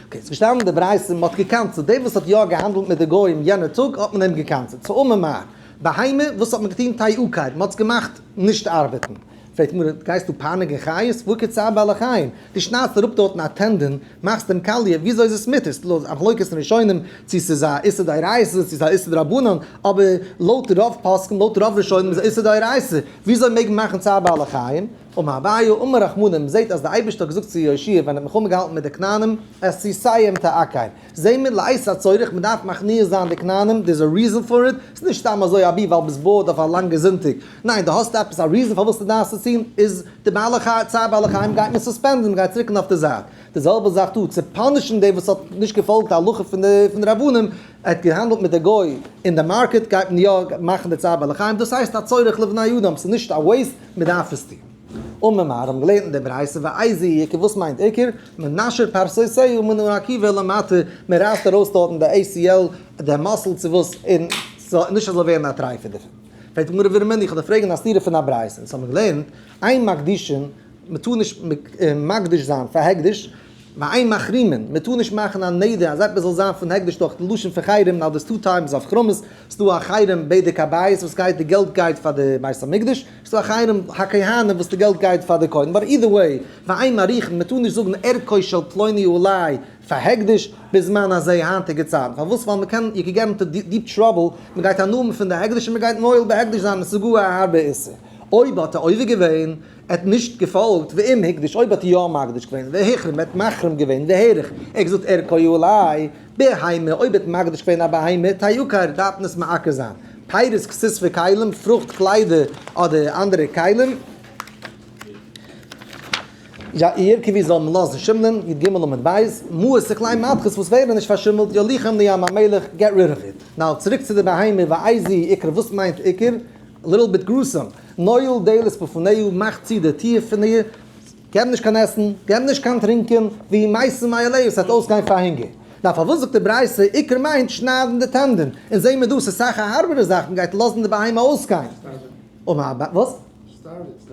okay, ס'איז געשטאנען אין די ברייתא, מ'האט גע'קנס'ט, דער וואס האט יא געהאנדלט מיט די גוים יענער טאג האט מען אים גע'קנס'ט, ס'איז אמר מר. בהמה, וואס האט מען געטון? תעקר, מ'האט עס געמאכט נישט ארבעטן. פרעגט מרא, גייסטו פייניגן חיות? והא כצער בעלי חיים, דו שניידסט אראפ דארטן א tendon, מאכסט אים קאליע, וויאזוי איז עס מותר? ס'איז דא א מחלוקת אין ראשונים צו ס'איז א איסור דאורייתא צו ס'איז א איסור דרבנן, אבער לויט רוב פוסקים, לויט רוב ראשונים איז א איסור דאורייתא, וויאזוי מעג מען מאכן צער בעלי חיים? אמר אביי, אמר רחמנא, מ'זעט אז דער אייבערשטער האט געזאגט צו יהושע ווען ער האט מלחמה געהאלטן מיט די כנענים, את סוסיהם תעקר. זעהן מיר לעת הצורך, מ'דארף מכניע זיין די כנענים, there's a reason for it, ס'איז נישט סתם אזוי אבי ווייל ביסט bored אויף א לאנגע זונטאג, ניין דו האסט עפעס א reason פארוואס דו דארפסט עס טון, איז די בעלי חי, צער בעלי חיים גייט מען suspend ן, מ'גייט צוריקן אויף די זייט. די זעלבע זאך דא, צו punish ן דער וואס האט נישט געפאלגט די הלכה פון די פון די רבנים, ער האט געהאנדלט מיט די גוי אין די market, גייט מען יא מאכן די צער בעלי חיים, דאס הייסט א צורך לבני אדם, ס'איז נישט א waste, מ'דארף עס טון. אמר מר, האבן געלערנט אין די ברייתא ואיזה עיקר, וואס מיינט עיקר? מנשר פרסותיה מן העקיבה למטה, מען רייסט ארויס דארטן די ACL, די muscle צו וואס, און ס'זאל נישט אזוי ווערן א טרייפה דערפון. פרעגט די גמרא ורמינהי, איך וועל דיר פרעגן א סתירה פון א ברייתא, אונז האבן געלערנט, אין מקדישין, מען טאר נישט מקדיש זיין פאר הקדש, ואין מחרימין, מען טאר נישט מאכן א נדר אז עפעס זאל זיין פון הקדש דורך די לשון פון חרם, now there's two types of חרמות, ס'דא א חרם בדק הבית וואס גייט די געלט גייט פאר די בית המקדש, ס'דא א חרם הכהנים וואס די געלט גייט פאר די כהן, but either way, ואין מעריכין, מען טאר נישט זאגן ערכו של פלוני עלי פאר הקדש בזמן הזה היינטיגע צייטן, פארוואס? ווייל מען קען, you can get into deep trouble, מען גייט הנאה האבן פון די הקדש און מען גייט מועל בהקדש זיין און ס'איז גאר א הארבע איסור. אויב האט ער עובר געווען, ער האט נישט געפאלגט, ואם הקדיש, אויב האט ער יא מקדיש געווען, והחרים, ער האט מחרים געווען, והעריך, ער האט געזאגט ערכו עלי, בהמה, אויב האט מקדיש געווען א בהמה, תעקר, דארף מען עס מעקר זיין. פירות כסות וכלים, פרוכט, קליידער, אדער אנדערע כלים. ירקבו זאל מען לאזן שימלען, י ג עמוד ב', מאוס כלי מתכות וואס ווערן נישט פארשימלט, יוליכם לים המלח, get rid of it. Now צוריק צו די בהמה, ואיזהו עיקר, וואס מיינט עיקר? A little bit gruesome. נועל דלת בפניה, מאך צו די טיר פון איר, געב נישט קיין עסן, געב נישט קיין טרינקען, והיא מתה מאליה, עס וועט אויסגיין פאר הונגער. Now פארוואס זאגט די ברייתא עיקר מיינט שניידן די tendon? און זעהן מיר דא ס'איז סאך א הארבערע זאך, מ'גייט לאזן די בהמה אויסגיין. וואס?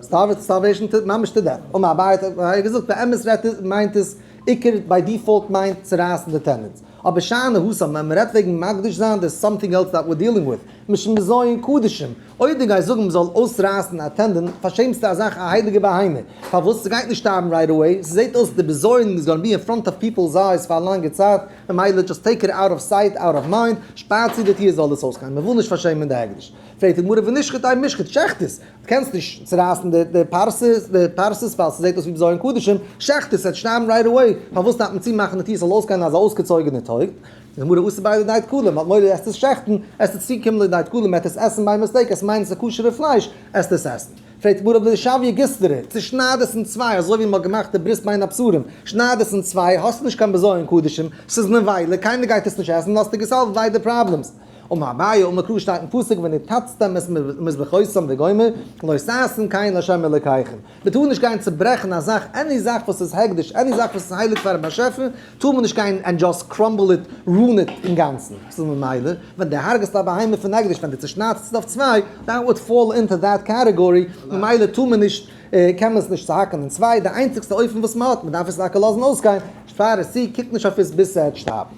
Starve, starvation to, ממש to death. אמר אביי האט ער געזאגט, באמת רעדט עס, מיינט עס, עיקר by default מיינט צורייסן די tendons. אבער שאני התם, ווען מ'רעדט וועגן מקדיש זיין, there's something else that we're dealing with. משום בזיון קדשים. אויב דו גייסט זאגן מ'זאל אויסרייסן א tendon, פארשעמסטו א זאך א הייליגע בהמה. פארוואס? ס'גייט נישט שטארבן right away, ס'זעט אויס די בזיון איז gonna be in front of people's eyes פאר א לאנגע צייט, ממילא just take it out of sight, out of mind, שפאר צו די טיר זאל עס אויסגיין, מ'וויל נישט פארשעמען די הקדש. פרעגט די גמרא ונשחוט איי משחט, שעכט עס, דו קענסט נישט צורייסן די פרסות, די פרסות ווייל ס'זעט אויס ווי בזיון קדשים, שעכט עס, ס'וועט שטארבן right away, פארוואס דארף מען צומאכן די טיר ס'זאל אויסגיין אזא אויסגעצויגענע טויט? די גמרא אתי ביה לידי תקלה, מ'האט מורא עסט עס שעכטן, עסט עס צוקומען לידי תקלה, מ'עט עס עסן by mistake, עס מיינט עס איז כשר'ע פלייש, עסט עס עסן. פרעגט די גמרא ולשוייה גיסטרא, צושנייד עס אין צוויי, אזוי ווי מ'האט געמאכט די ברית בין הבתרים, שנייד עס אין צוויי, האסט נישט קיין בזיון קדשים, ס'איז נבילה, קיינער גייט עס נישט עסן, האסטו גע solve ט ביידע problems. אמר אביי אמר קרא שטייט אין פסוק ונתצתם את מזבחותם וגומר, לא תעשון כן לה' אלוקיכם. מען טאר נישט גיין צוברעכן א זאך, any זאך וואס איז הקדש, any זאך וואס איז הייליג פארן באשעפער, טאר מען נישט גיין and just crumble it, ruin it אינגאנצן. ס'איז ממילא, ווען דו הרג'סט א בהמה פון הקדש, ווען דו צושניידסט עס אויף צוויי, that would fall into that category, ממילא טאר מען נישט, קען מען עס נישט צוהאקן אין צוויי, די איינציגסטע אופן וואס מען האט, מען דארף עס טאקע לאזן אויסגיין, שפאר עס צו, קוק נישט אויף עס ביז ס'העט שטארבן.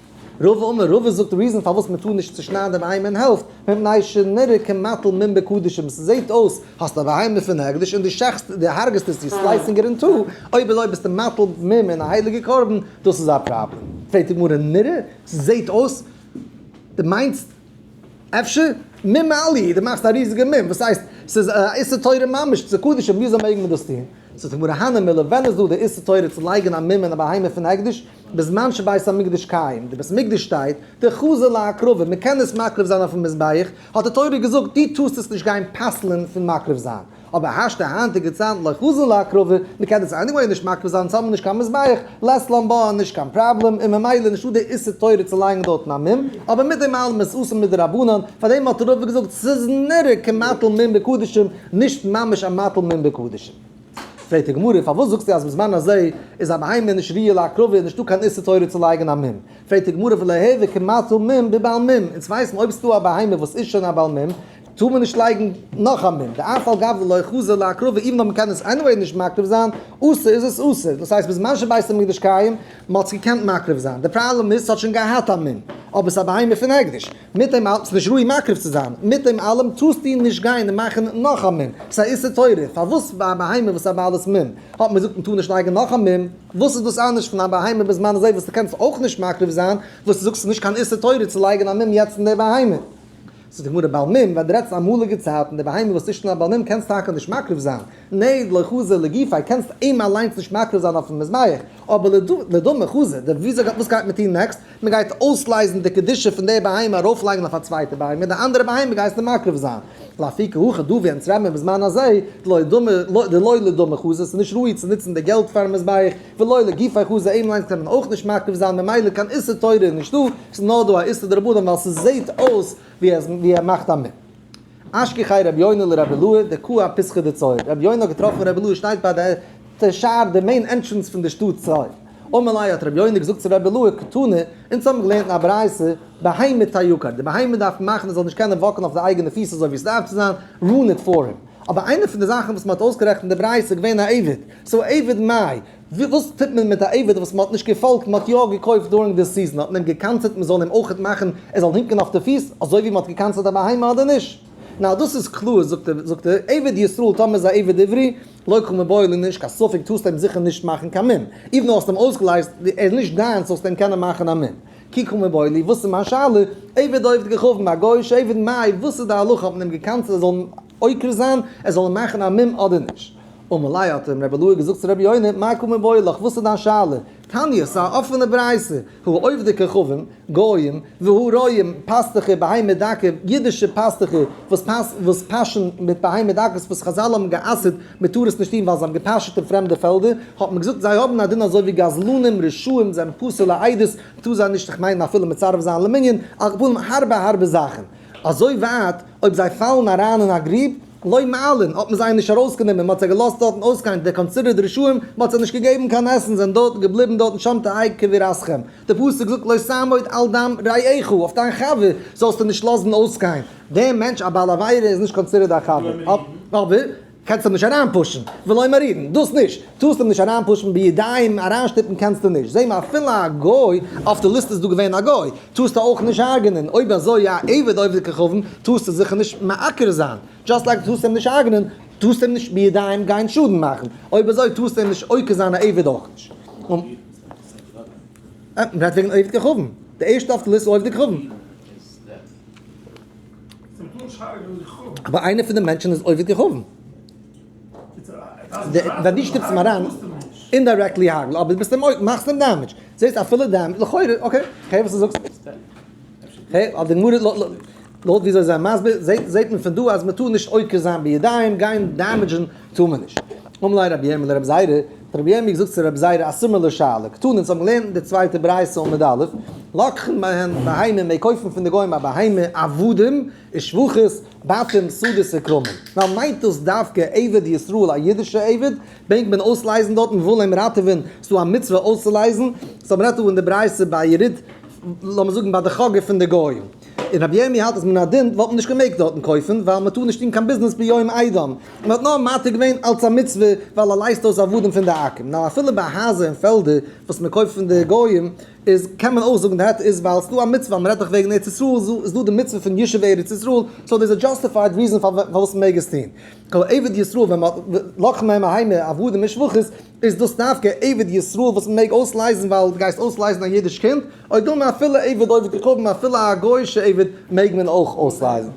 רבא אמר, רבא זאגט די reason פארוואס מען טאר נישט צושניידן די בהמה אין העלפט, מפני שנראה כמטיל מום בקדשים, ס'זעהט אויס האסט א בהמה פון הקדש און דו שעכסט דו הרג'סט עס יו slicing it in two, אויב אזוי ביסטו מטיל מום אין א הייליגע קרבן, דאס איז א פראבלעם. פרעגט די גמרא נראה? ס'זעהט אויס? דו מיינסט אפשר מום עלי, דו מאכסט א ריזיגע מום, וואס הייסט ס'איז א איסור תורה ממש, ס'איז קדשים, וויאזוי מעג מען דאס טון? זאגט די גמרא הני מילי, ווען איז דא די איסור תורה צו לייגן א מום אין א בהמה פון הקדש? בזמן שבית המקדש קיים, די בית המקדש שטייט, דחזי להקרבה, מען קען עס מקריב זיין אויפן מזבח, האט די תורה געזאגט, דו טארסט עס נישט גיין פסל'ן פון מקריב זיין, אבער השתא היינטיגע צייטן לא חזי להקרבה, מען קען עס anyway נישט מקריב זיין, אונז האבן נישט קיין מזבח, לית לן בה, נישט קיין פראבלעם, און ממילא נישטא די איסור תורה צו לייגן דארטן א מום, אבער מיט דעם אלעם איז אסור מדרבנן, פארדעם האט רבא געזאגט ס'איז נראה כמטיל מום בקדשים, נישט ממש א מטיל מום בקדשים. פרעגט די גמרא, פארוואס זאגסטו אז בזמן הזה איז א בהמה נישט ראויה להקרבה און נישטא קיין איסור תורה צו לייגן א מום? פרעגט די גמרא, וליהוי כמטיל מום בבעל מום, אונז ווייסן אויב ס'דא א בהמה וואס איז שוין א בעל מום, טאר מען נישט לייגן נאך א מום, דאף על גב דלא חזי להקרבה even אויב מ'קען עס anyway נישט מקריב זיין, אסור איז עס אסור, דאס הייסט בזמן שבית המקדש קיים, מ'האט עס געקענט מקריב זיין, די פראבלעם איז ס'האט שוין געהאט א מום, אבער ס'איז א בהמה פון הקדש. מיט דעם אלעם, ס'איז נישט ראוי מקריב צו זיין, מיט דעם אלעם טארסטו נישט גיין און מאכן נאך א מום, ס'איז א איסור תורה, פארוואס ביי א בהמה וואס איז א בעלת מום האט מען געזאגט מ'טאר נישט לייגן נאך א מום, וואס איז דאס אנדערש פון א בהמה בזמן הזה וואס דו קענסט אויך נישט מקריב זיין, וואס דו זאגסט ס'איז נישט קיין איסור תורה צו לייגן א מום יעצט אין די בהמה? זאגט די גמרא בעל מום, ווען דו רעדסט אמאליגע צייטן, די בהמה וואס איז שוין א בעל מום קענסטו טאקע נישט מקריב זיין, נע דלא חזי לגופיה, קענסט אים אליינס נישט מקריב זיין אויפן מזבח, אבער לדמיה חזי, די וויאזוי וואס גייט מען טון next? מען גייט אויסלייזן די קדושה פון די בהמה ארויפלייגן אויף א צווייטע בהמה, די אנדערע בהמה גייסטו מקריב זיין. לאפוקי הכא דא ווי אונז רעדן מיר בזמן הזה, דלא לדמיה חזי, ס'איז נישט ראוי צו נוצן די געלט פארן מזבח, ולא לגופיה חזי, אים אליינס קען מען אויך נישט מקריב זיין, ממילא קיין איסור תורה איז נישטא, ס'איז נאר דא א איסור דרבנן ווייל ס'זעהט אויס ווי ער מאכט א מום. אשכחיה רבי יונה לרבי אילעא דקאי אפיתחא דצור, רבי יונה האט געטראפן רבי אילעא שטייט ביי די שער די main entrance פון די שטאט צור, אמר ליה האט רבי יונה געזאגט צו רבי אילעא קתני, אונז האבן געלערנט אין א ברייתא, בהמה תעקר, די בהמה דארף מען מאכן עס זאל נישט קענען walk ן אויף די אייגענע פיס אזוי ווי עס דארף צו זיין, ruin it for him. אבער איינע פון די זאכן וואס מען האט אויסגערעכנט אין די ברייתא איז געווען א עבד, so עבד מאי, וואס טוט מען מיט א עבד וואס מען האט נישט געפאלגט, מען האט יא געקויפט during די season, האט מען אים גע'קנס'עט מען זאל אים אויכעט מאכן ער זאל הינקען אויף די פיס, אזוי ווי מען האט גע'קנס'עט א בהמה אדער נישט? נאר דאס איז קלאר זאגט ער, זאגט ער, עבד ישראל טאמער איז א עבד עברי, לא קא מיבעיא ליה נישט קיין ספק טארסט אים זיכער נישט מאכן קיין מום, even האסט אים אויסגעלייזט, ער איז נישט דיינס זאלסט אים קענען מאכן א מום. כי קא מיבעיא ליה, וואס איז מיין שאלה? עבד עובד כוכבים א גוי'אישע עבד מאי, וואס איז די הלכה האט מען אים גע'קנס'עט ער זאל עוקר זיין, ער זאל אים מאכן א מום אדער נישט? אמר ליה האט אים רבי אילעא געזאגט צו רבי יונה, מאי קא מיבעיא לך, וואס איז דיין שאלה? תניא, ס'איז א אפענע ברייתא, הא עובדי כוכבים, גוים, והא רועים, פאסטוכער, בהמה דקה, אידישע פאסטוכער וואס וואס פאשען מיט בהמה דקות וואס חזל האבן גע'אסר'ט מען טאר עס נישט טון ווייל זיי האבן געפאשעט אין פרעמדע פעלדער, האט מען געזאגט זיי האבן א דין אזוי ווי גזלנים, רשעים, זענען פסול לעדות, מען טאר זיי נישט איך מיין אפילו מצרף זיין למנין, על כל פנים הארבע הארבע זאכן. אזוי ווייט אויב זיי פאלן אריין אין א גריב, לא מעלין, האט מען זיי נישט ארויסגענומען, מען האט זיי געלאזט דארטן אויסגיין, they're considered רשעים, מען האט זיי נישט געגעבן קיין עסן, זענען דארט געבליבן דארטן שם תהא קבורתכם. דער פסוק זאגט לא תעמוד על דם רעך, אויף דיין חבר זאלסטו נישט לאזן אויסגיין, דער מענטש א בעל עבירה איז נישט considered א חבר, אבער קענסט אים נישט אריינפושן, ולא מרירין, דאס נישט, טארסט אים נישט אריינפושן בידיים, אריינשטופן קענסטו נישט, זע מיר אפילו א גוי, אויף די ליסט איז דא געווען א גוי, טארסטו אויך נישט הרג'נען, אויב אזוי א עבד עובד כוכבים טארסטו זיכער נישט מעקר זיין, just like טארסט אים נישט הרג'נען, טארסט אים נישט בידיים גיין שאדן מאכן, אויב אזוי טארסטו אים נישט עוקר זיין א עבד אויך נישט. מ'רעדט וועגן עובד כוכבים, די ערשטע אויף די ליסט איז עובד כוכבים. אבער איינער פון די מענטשן איז עובד כוכבים. ווען דו שטופסט אים אריין, indirectly הרג'ן, אבער דו ביסט אים אויך, מאכסט אים damage. זעסט אפילו damage, לכאורה, okay, כ'הער וואס דו זאגסט. okay, אבער די גמרא, לויט וויאזוי זיי מסביר, זעט מען פון דא אז מ'טאר נישט עוקר זיין בידיים, גיין damage ן טאר מען נישט. אמר ליה רבי ירמי' לרבי זירא, האט רבי ירמי' געזאגט צו רבי זירא א similar שאלה, קתני, אונז האבן געלערנט אין די צווייטע ברייתא עמוד א', לוקחין מהן בהמה, מען קויפן פון די גוים א בהמה, עבדים, ושפחות, בתים, שדות וכרמים. נאר מיינט דאס דווקא עבד ישראל א אידישע עבד? ברענגט מען אויסלייזן דארטן וויל אים ראטעווען, ס'דא א מצוה אויסצולייזן, so מ'רעדט דא אין די ברייתא ביי יריד, לאמיר זאגן ביי די חגא פון די גוים. און רבי ירמי' האלט אז מן הדין וואלט מען נישט געמעגט דארטן קויפן ווייל מ'טאר נישט טון קיין ביזנעס ביום אידם, מען האט נאר מתיר געווען אלץ א מצוה ווייל ער לייזט אויס עבדים פון די עכו"ם, נאר אפילו ביי הייזער און פעלדער וואס מען קויפט פון די גוים איז קען מען אויך זאגן די היתר איז ווייל ס'דא א מצוה ווייל מ'רעדט דאך וועגן ארץ ישראל איז דא די מצוה פון ישוב ארץ ישראל so there's a justified reason פארוואס מ'מעג עס טון. כל עבד ישראל ווען מ'האט לוקחין מהם בהמה עבדים ושפחות איז דאס דווקא עבד ישראל וואס מ'מעג אויסלייזן ווייל דו גייסט אויסלייזן א אידיש קינד, או דלמא אפילו עבד עובד כוכבים אפילו א גוי'אישע עבד מעג מען אויך אויסלייזן.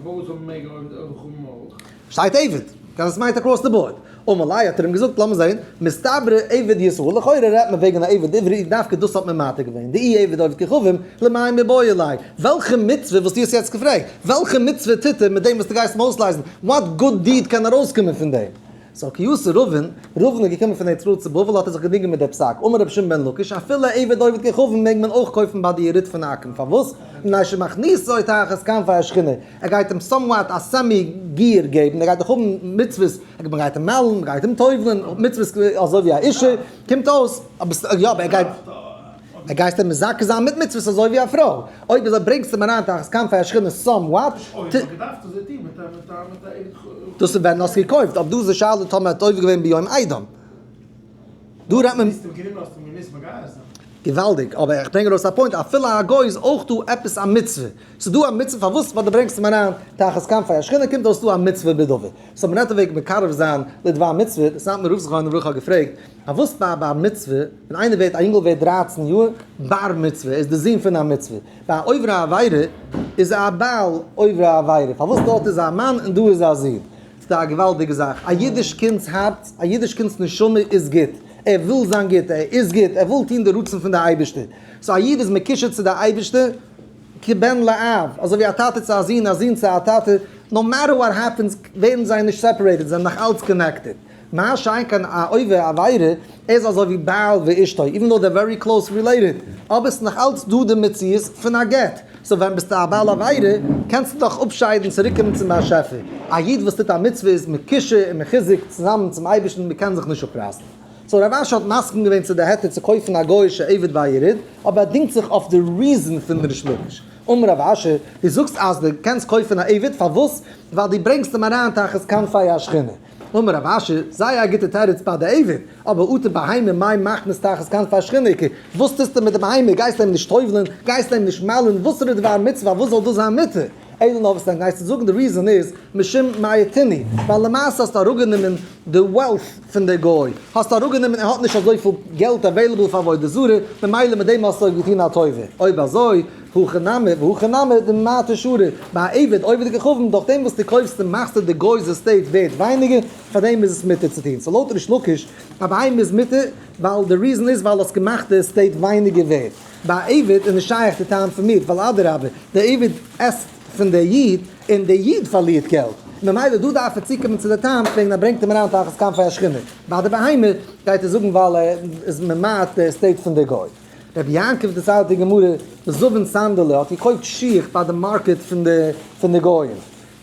שטייט עבד, קען עס מיינט across the board. אמר ליה האט ער אים געזאגט לאמיר זעהן, מסתברא עבד ישראל, לכאורה רעדט מען וועגן א עבד עברי, דווקא דאס האט מען מתיר געווען, דאי עבד עובד כוכבים, למאי מיבעי ליה, וועלכע מצוה וואס דו האסט יעצט געפרעגט, וועלכע מצוה טוט ער מיט דעם וואס דו גייסט אים אויסלייזן, what good deed קען ארויסקומען פון דעם? so כי אתא רבין, רבין איז געקומען פון ארץ ישראל צו בבל האט ער זיך געדינגען מיט דער פסק, אמר רבי שמעון בן לקיש, אפילו עבד עובד כוכבים מעג מען אויך קויפן ביי די יריד פון עכו"ם, פארוואס? מפני שמכניסו תחת כנפי השכינה, ער גייט אים somewhat א semi גיור געבן, ער גייט דאך האבן מצוות, מען גייט אים מל'ן, מען גייט אים טובל'ן, מצוות אזוי ווי א אישה, קומט אויס, יא אבער ער גייט, ער גייסט אים מזכה זיין מיט מצוות אזוי ווי א פרוי, אויב אזוי ברענגסטו אים אריין תחת כנפי השכינה somewhat. דאס איז ווען האסט געקויפט, אבער דא איז די שאלה טאמער האט עובר געווען ביום אידם. דא רעדט מען. געוואלדיג, אבער איך ברענג ארויס א point, אפילו א גוי איז אויך דא עפעס א מצוה, ס'איז דא א מצוה פארוואס ווייל דו ברענגסט אים אריין תחת כנפי השכינה קומט אויס דא א מצוה בדבר, so מ'רעדט וועגן מקרב זיין לדבר מצוה, דאס האט מיר רב זכרונו לברכה געפרעגט, פארוואס ביי א בר מצוה, ווען איינער ווערט, א יונגל ווערט 13 יאר, בר מצוה, איז די זון פון א מצוה, ביי א עובר א עבירה איז א בעל עובר א עבירה, פארוואס דארט איז א מאן און דא איז א זון? ס'איז א געוואלדיגע זאך, א אידיש קינד'ס הארץ, א אידיש קינד'ס נשמה איז גוט, ער וויל זיין גוט, ער איז גוט, ער וויל טון די רצון פון די אייבערשטער, so א איד איז מקושר צו די אייבערשטער כבן לאב, אזוי ווי א טאטע צו א זון, א זון צו א טאטע, no matter what happens ווערן זיי נישט separated, זיי זענען נאך אלץ connected. מה שאין כן א עובר עבירה, ער איז אזוי ווי בעל ואשתו, even though they're very close related, אבער ס'איז נאך אלץ דא די מציאות פון א גט, so ווען ביסטו א בעל עבירה, קענסטו דאך אפשיידן צוריק קומען צום באשעפער, א איד וואס טוט א מצוה איז מקושר און מחוזק צוזאמען צום אייבערשטן, מ'קען זיך נישט אפרייסן. so רב אשי האט מסכים געווען צו די היתר צו קויפן א גוי'אישע עבד ביי א יריד, אבער ער דינגט זיך אויף די reason פון ריש לקיש. אמר רב אשי, דו זאגסט אז דו קענסט קויפן א עבד, פארוואס? ווייל דו ברענגסט אים אריין תחת כנפי השכינה. אמר רב אשי, זייער א גוטע תירוץ ביי די עבד, אבער אטו בהמה מאי מכניס תחת כנפי השכינה איכא, וואס טוסטו מיט די בהמה, גייסט אים נישט טובל'ן, גייסט אים נישט מל'ן, וואסערע דבר מצוה, וואס זאל דאס זיין מותר? אלא נאר וואס דען גייסטו זאגן די reason איז משום מעיטינהו, ווייל למעשה האסטו אראפגענומען די wealth פון די גוי, האסטו אראפגענומען ער האט נישט אזויפיל געלט available פאר עבודה זרה, ממילא מיט דעם האסטו געטון א טובה, אויב אזוי הכא נמי והכא נמי דממעטא שרי, ביי א עבד עובד כוכבים דורך דעם וואס דו קויפסט און מאכסטו די גוי'ס estate ווערט ווייניגער, פאר דעם איז עס מותר צו טון, so לויט ריש לקיש א בהמה איז מותר ווייל די reason איז ווייל האסט געמאכט די estate ווייניגער ווערט. ביי עבד איז נישט שייך די טעם פון מיעוט ווייל אדרבה די עבד עסט פון די איד און די איד פארלירט געלט ממילא דא דארף ער צוקומען צו די טעם וועגן ער ברענגט אים אריין תחת כנפי השכינה ביי די בהמה גייט ער זאגן ווייל ער איז ממעט די estate פון די גוי. רבי יעקב דערציילט די גמרא זבין סנדלי האט געקויפט שיך ביי די market פון די פון די גוים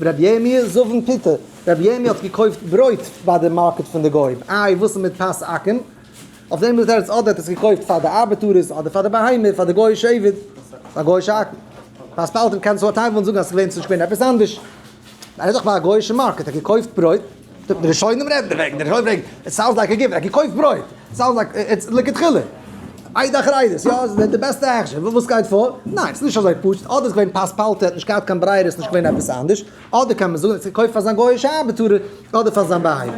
רבי ירמי' זבין פיתא רבי ירמי' האט געקויפט ברויט ביי די market פון די גוים איי וואס איז מיט פת עכו"ם? אויף דעם איז תירוץ אדער האט עס געקויפט פאר די ארבעטארערס אדער פאר די בהמה פאר די גוי'אישע עבד פאר גוי'אישע אקן. פאר ספאלטען קען סאו א טייל וועלן זאגן אז עס איז געווען ס'נישט געווען עפעס אנדערש. ער איז דאך ביי א גוי'אישע market ער האט געקויפט ברויט. די ראשונים רעדן דערוועגן, די ראשונים פרעגן, it sounds like a given, ער האט געקויפט ברויט, it sounds like it's לכתחילה. עדה החרדית, יא, ס'איז די בעסטע הכשר, וואס גייט פאר? ניין, ס'איז נישט אזוי פשוט, אדער איז געווען פת פלטי, ער האט נישט געהאט קיין ברירה, ס'איז נישט געווען עפעס אנדערש, אדער קען מען זאגן ער האט עס געקויפט פאר זיין גוי'אישע ארבעטארער, אדער פאר זיין בהמה.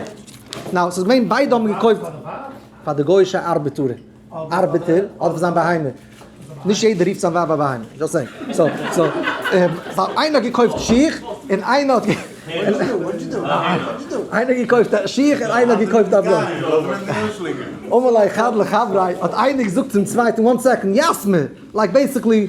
now, ס'איז געווען ביידע האבן געקויפט פאר די גוי'אישע ארבעטארער, ארבעטער, אדער פאר זיין בהמה. נישט יעדער רופט זיין ווייב א בהמה, just saying. so, so, איינער האט געקויפט שיך, און איינער האט איינער האט געקויפט א שיך און איינער האט געקויפט א ברויט. אמר ליה חד לחבריה, האט איינער געזאגט צום צווייטן, one second, יתמא, like basically,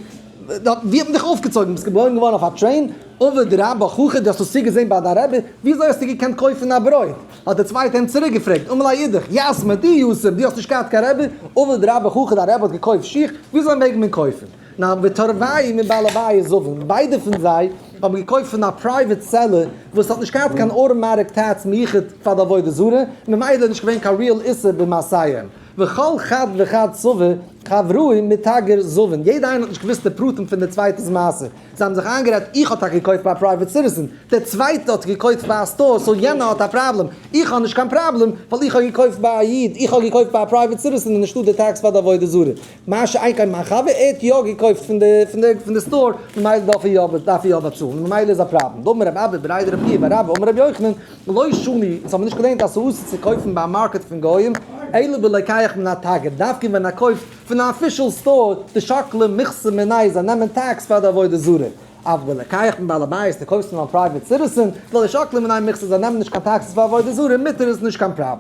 ווי האט מען דיך אויפגעצויגן? ביסט געבוירן געווארן אויף א train? עביד רבך הכי, דו האסט עס צוגעזען ביי דיין רבי, וויאזוי האסטו געקענט קויפן א ברויט? האט דער צווייטער אים צוריק געפרעגט, אמר ליה אידך, יתמא, דו יתום, דו האסט נישט געהאט קיין רבי, עביד רבך הכי, דיין רבי האט געקויפט שיך, וויאזוי מעג מען קויפן? now ותרווייהו מבעל הבית זבין, ביידע פון זיי האבן געקויפט פון א private seller וואס האט נישט געהאט קיין automatic tax מיוחד פאר די עבודה זרה, ממילא איז נישט געווען קיין real איסור במעשיהם. וכל חד וחד סבר חברוהי מתגר זבין, יעדער איינער האט נישט געוואוסט די פרטים פון די צווייטע'ס מעשה, זיי האבן זיך איינגערעדט איך האב טאקע געקויפט ביי א private citizen, דער צווייטער האט געקויפט ביי א store so יענער האט א פראבלעם, איך האב נישט קיין פראבלעם ווייל איך האב געקויפט ביי א איד, איך האב געקויפט ביי א private citizen און נישטא די tax פאר די עבודה זרה, מה שאין כן מיין חבר ער האט יא געקויפט פון די פון די פון די store ממילא דארף ער יא דארף ער יא באצאלן ממילא איז א פראבלעם. דאמר רב אבא בריה דרב חייא בר אבא אמר רבי יוחנן לא שנו, אונז האבן נישט געלערנט אז ס'אסור צו קויפן ביי א market פון גוים, אלא בלוקח מן התגר, דווקא ווען ער קויפט פון א official store, דשקלי מיכסי מיניה, זיי נעמען tax פאר די עבודה זרה. אבל בלוקח מבעל הבית, דו קויפסט פון א private citizen, לא שקלי מיניה מיכסי, זיי נעמען נישט קיין taxes פאר עבודה זרה, מותר איז נישט קיין פראבלעם.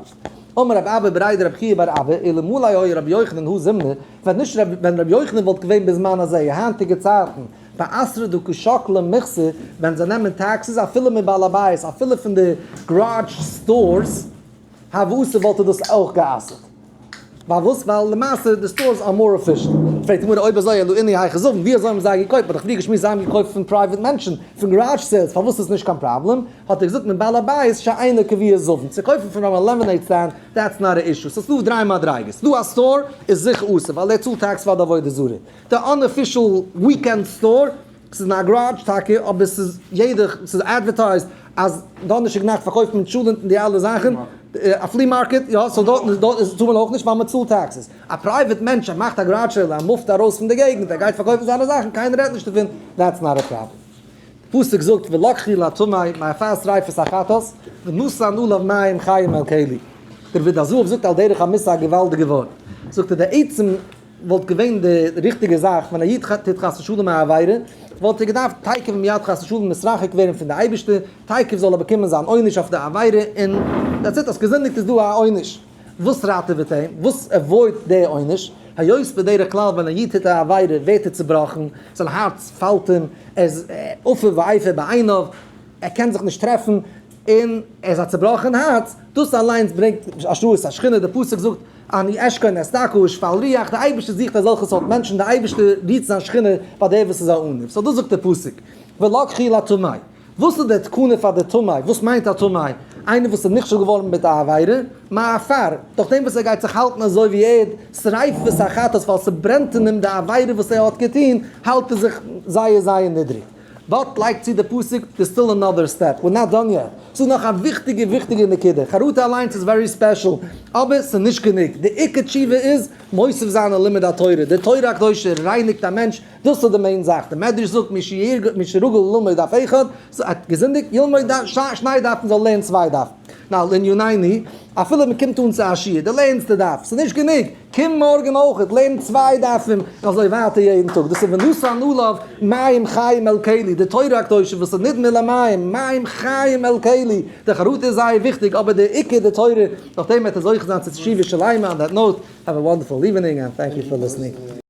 אמר רב אבא בריה דרב חייא בר אבא, אלמלא היה רבי יוחנן הא זימנא, ווען נישט ווען רבי יוחנן וואלט געווען בזמן הזה, היינטיגע צייטן, באתרא דקא שקלי מיכסי, ווען זיי נעמען taxes אפילו מבעל הבית, אפילו פון די garage stores, הוה אסר וואלט ער דאס אויך גע'אסר'ט. פארוואס? ווייל למעשה די stores are more efficient. פרעגט די גמרא אויב אזוי אלא אינהו היכי זבין, ווי אזוי האבן זיי געקויפט? מ'האט דאך פריער געשמועסט זיי האבן געקויפט פון private מענטשן, פון garage sales, פארוואס איז נישט קיין פראבלעם? האט ער געזאגט מבעל הבית שאינו קבוע זבין, צו קויפן פון א lemonade stand, that's not a issue. סאו ס'דא דריי מדריגות. ס'דא א store איז זיכער אסור ווייל ער צאלט tax פאר די עבודה זרה. די unofficial weekend store, ס'איז אין א garage טאקע, אבער ס'איז יעדער, ס'איז advertised אז דאנערשטאג נאכט פארקויפט מען טשולענט און די אלע זאכן, א flea market, יא, so דארטן איז דארט איז צאלט מען אויך נישט ווייל מען צאלט taxes. א private מענטש ער מאכט א garage sale, ער מופט ארויס פון די געגנט, ער גייט פארקויפן זיינע זאכן, קיינער רעדט נישט דערפון, that's not a problem. די פסוק זאגט ולקחו לטמא מעפר שריפת החטאת ונתן עליו מים חיים אל כלי. דער ויד הזהב זאגט על דרך המוסר א געוואלדיגע ווארט, זאגט ער די עצם וואלט געווען די ריכטיגע זאך ווען א איד טוט חס ושלום א עבירה, וואלט ער געדארפט תיכף ומיד חס ושלום נתרחק ווערן פון די אייבערשטער, תיכף זאל ער באקומען זיין עונש אויף די עבירה, און that's it, האסט געזינדיגט איז דא א עונש. וואס ראטעוועט אים? וואס avoid די עונש? היות בדרך כלל ווען א איד טוט א עבירה ווערט ער צובראכן, זיין הארץ פאלט אים, ער איז עפר ואפר בעיניו, ער קען זיך נישט טרעפן, און ער איז א צובראכן הארץ, דאס אליינס ברענגט השראת השכינה, די פסוק זאגט, אני אשכון את דכא ושפל רוח, די אייבערשטער זוכט אזעלכע סארט מענטשן, די אייבערשטער רוהט זיין שכינה ביי דער וואס איז א עניו, so דאס זאגט דער פסוק, ולקחו לטמא, וואס איז דער תקנה פאר די טמא, וואס מיינט א טמא, איינער וואס איז נכשל געווארן מיט א עבירה, מעפר, דורך דעם וואס ער גייט זיך האלטן אזוי ווי ערד, שריפת החטאת, ווייל ס'ברענט אין אים די עבירה וואס ער האט געטון, האלט ער זיך זייער זייער נידריג. But לייגט צו די פסוק, there's still another step, we're not done yet. ס'איז נאך א וויכטיגע וויכטיגע נקודה, חרטה אליינס איז very special, אבער ס'איז נישט גענוג, די עיקר תשובה איז מוסיף זיין אין לימוד התורה, די תורה הקדושה רייניגט א מענטש, דאס איז די main זאך, די מדרש זאגט מי שרגל ללמוד דף אחד, ס'האט געזינדיגט, ילמוד שני דפים זאל לערנען צוויי דפים. Now לענינינו, אפילו מ'קומט אן צו א שיעור, די לערנסט די דף, ס'איז נישט גענוג, קום מארגן אויכעט, לערן צוויי דפים, און אזוי ווייטער יעדן טאג, דאס איז ונתן עליו מים חיים אל כלי, די תורה הקדושה וואס איז נדמה למים, מים חיים אל כלי, די חרטה איז זייער וויכטיג, אבער די עיקר די תורה, נאכדעם וועט ער זוכה זיין צו תשובה שלימה, on that note, have a wonderful evening and thank you for listening.